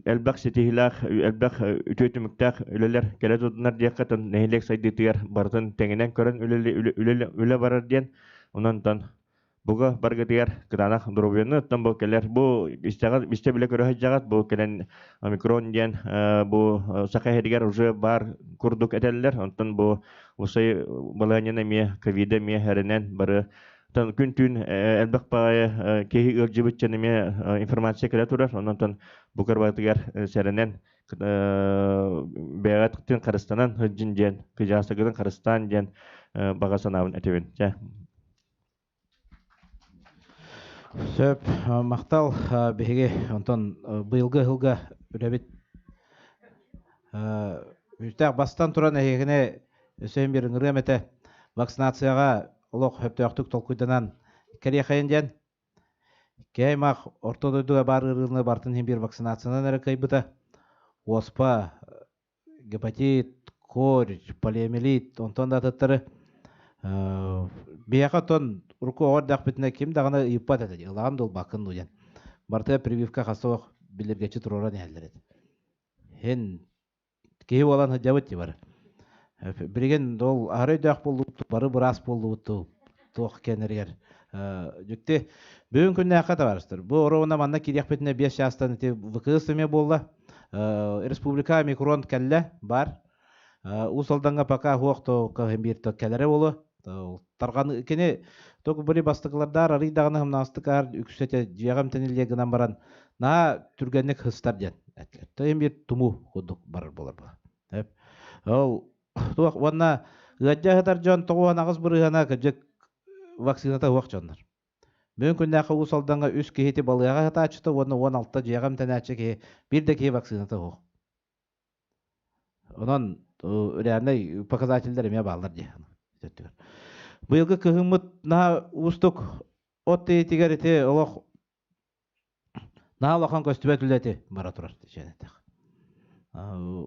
элбэх ситиһиилээх, элбэх үтүө түмүктээх үлэлэр кэлэ турдунар диэххэ, нэһилиэк сайдыытыгар барытын тэҥинэн көрөн үлэ барар диэн. Онон Буга баргытыгар кытаанах доруобуйаны оттон бу кэлэр бу истэҕит истэ билэ көрө сылдьаҕыт бу кэлэн омикрон диэн бу саха иһигэр уже баар курдук этэллэр онтон бу усай балаһыанньаны эмиэ ковида эмиэ эрэнэн бары күн-түүн элбэх баҕайы киһи ыалдьыбыт дьон эмиэ информация кэлэ турар онон бу барытыгар сэрэнэн бэйэҕитин харыстанан сылдьын диэн кыдьаастаргытын харыстаан диэн баҕа санаабын этэбин чэ. Сөп, махтал биһиги онтон быйылгы ыһылга үлэбит үстээх бастан туран эһигини өссө бир ыҥырыам этэ вакцинацияҕа олох сөптөөхтүк толкуйданан кэлиэхэйин диэн кэймах орто дойдуга баар ыарыыны бартын иһин биир вакцинациянан эрэ кыайбыта уоспа. гепатит, корь, полиомиелит, онтон да атыттары биһиэхэ оттон урукку оҕо эрдэхпитинэ ким даҕаны ыйыппат этэ, ылаҕын да ылбаккын дуу диэн. Барыта прививка хас биллиргэччи туруоран иһэллэр этэ. Һин киһи буолан сылдьабыт дии бары. Билигин ол аһары өйдөөх буоллубут, бары быраас буоллубут туох кэннэригэр дьикти. Бүгүн күннээххэ табаарыстар. Бу оруобуна манна киириэхпитинэ 5 чаастан ити ВКС эмиэ буолла. Республика микрон кэллэ, бар. Уус Алдаҥҥа пока суох то биир то кэлэрэ буолуо. Тарҕан кини только били бастакылардар арый даҕаны хамнаастык аар үксэтэ дьиэҕэ эмтэниллиэ гынан баран наһаа түргэнник хыстар диэн этилэр. Тыйым биир тумуу курдук барар буолар була. Ол туох уонна ыаддьа ыһытар дьон 98 бырыһыана кырдьык вакцината суох дьоннор. Бүгүн күннээххэ Уус Алдаҥҥа үс киһити балыыһаҕа ыһытааччыта уонна 16 дьиэҕэ эмтэнээччи киһи биир да киһи вакцината суох. Онон реальнай показателлэр эмиэ бааллар дии. Быйылгы кыһыммыт наһаа уустук от тиитигэр ити олох наһаа улахан көстүбэт үлэти бара турар дьиэнэтэх.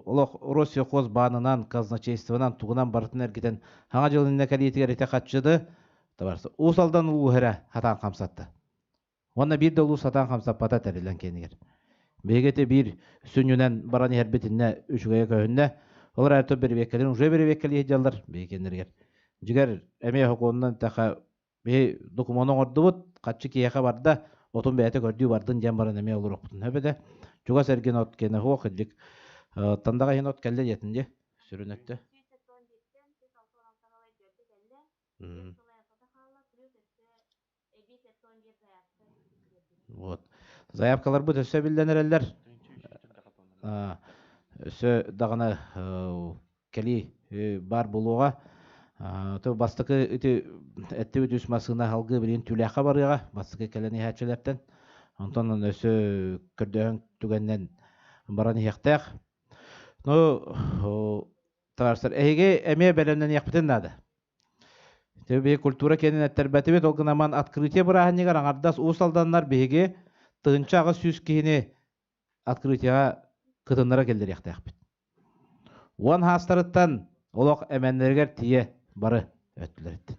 Олох Россельхоз баанынан, казначействонан, тугунан барытын эргитэн хаҥа дьыл иннэ кэлиитигэр ити хаччыды табарса. Уус Алдан улууһа эрэ хатаан хамсатта. Уонна биир да улуус сатаан хамсаппата тэриллэн киэнигэр. Биһиги ити биир сүнньүнэн баран иһэрбит иннэ үчүгэйэ көһүннэ. Ол эрээри бэрэбиэккэлэрин уже бэрэбиэккэлии сылдьаллар биһиги киэннэригэр. Дьигэр эмиэ сокуонунан тэхэ биһи докумуону оҥордубут, хаччы киһиэхэ барда, отун бэйэтэ көрдүү бардын диэн баран эмиэ олоруохпутун сөп этэ. Чугас эргин от киэнэ суох илдьик тандаҕа иһин от кэллэ диэтин дии сүрүн өттө. Вот. Заявкаларбыт өссө биллэн эрэллэр. Өссө даҕаны кэлии баар буолуоҕа. То бастакы ити эттибит үс массыына халгыы билигин Түүлээххэ барыаҕа, бастакы кэлэн иһээччилэртэн. Онтон өссө көрдөһөн түгэннэн баран иһиэхтээх. Ну, табаарыстар, эһиги эмиэ бэлэмнэниэхпитин наада. Биһиги культура киэнин эттэрбэтибит, ол гынан открытие бырааһынньыгар аҥардас Уус Алданнар биһиги 1800 киһини открытиеҕа кытыннара киллэриэхтээхпит. Уон хаастарыттан олох эмэннэригэр тиийэ бары өттүлэриттэн.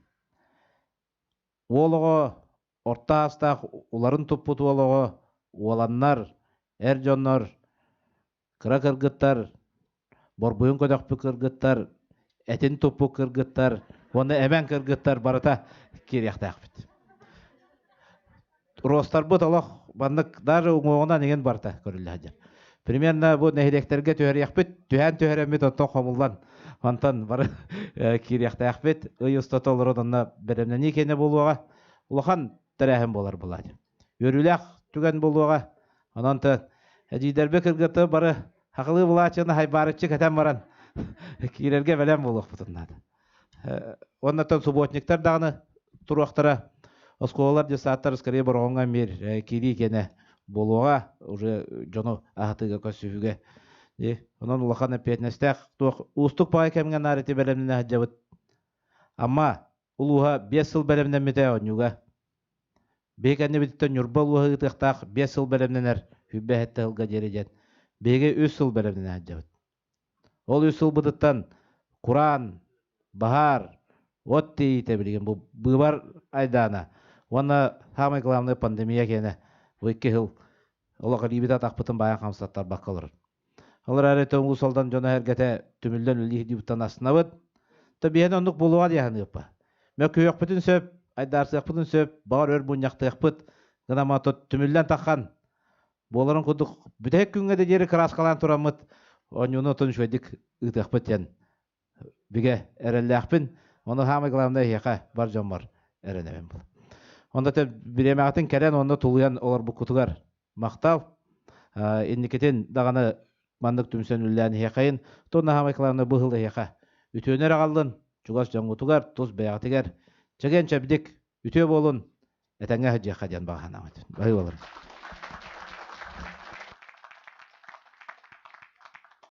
Уол оҕо орто аастаах уларын туппут уол оҕо уоланнар, эр дьоннор Кыра кыргыттар, борбуйун көтөхпүт кыргыттар, этин туппут кыргыттар уонна эмэн кыргыттар барыта киириэхтээхпит. Ростарбыт олох маннык даже уҥуоҕунан иҥин барыта көрүллэ сылдьар. Примерно бу нэһилиэктэргэ түһэриэхпит, түһээн түһэрэммит оттон хомуллан мантан бары киириэхтээхпит. Ый устата олорон онно бэлэмнэнии киэнэ буолуоҕа. Улахан тэрээһин буолар буолааччы. Үөрүүлээх түгэн буолуоҕа. Онон та эдьиийдэрбит кыргыттар бары хахылыы былаачыны хайбаарыччы кэтэн баран киирэргэ бэлэм буолуохпутун наада. Уоннаттан субботниктар даҕаны туруохтара. Оскуолалар, детсадтар скорее Бороҕоҥҥо эмиэ киирии киэнэ буолуоҕа. Уже дьону аһатыыга көрсүһүүгэ. Онон улахан эппиэтинэстээх туох уустук баҕайы кэмҥэ наар ити бэлэмнэнэ сылдьабыт. Амма улууһа 5 сыл бэлэмнэммитэ оонньууга. Биһиги кэннибититтэн Ньурба улууһа ыытыахтаах 5 сыл бэлэмнэнэр 27 сылга диэри диэн. Биһиги 3 сыл бэлэмнэнэ сылдьабыт. Ол 3 сылбытыттан кураан, баһаар, от тиийиитэ билигин бу быыбар айдаана уонна самое главное пандемия киэнэ бу 2 сыл олох илиибит атахпытын баайан хамсаттарбакка олорор. Ол эрээри Уус Алдан дьоно-сэргэтэ түмүллэн үлэлии сылдьыбыттан астынабыт. То биһиэнэ оннук буолуоҕа дии саныыппа. Мөккүһүөхпүтүн сөп, айдаарсыахпытын сөп, баҕар өр мунньахтыахпыт. Гынама түмүллэн таххан буоларын курдук бүтэһик күҥҥэ да диэри кырааскалаан тураммыт оонньууну отон үчүгэйдик ыытыахпыт диэн бигэ эрэллээхпин. Ону самое главное эһиэхэ бар дьоммор эрэнэбин. Онно бириэмэҕитин кэлэн уонна тулуйан олорбуккутугар махтал. Инникитин даҕаны маннык түмсэн үллээн иһиэхэйин. Тонна самое главное бу сыл эһиэхэ үтүөнү эрэ аҕаллын, чугас дьоҥҥутугар, тус бэйэҕитигэр чэгиэн-чэбдик, үтүө буолун, этэҥҥэ сылдьыахха диэн баҕа санаам. Баһыы болар.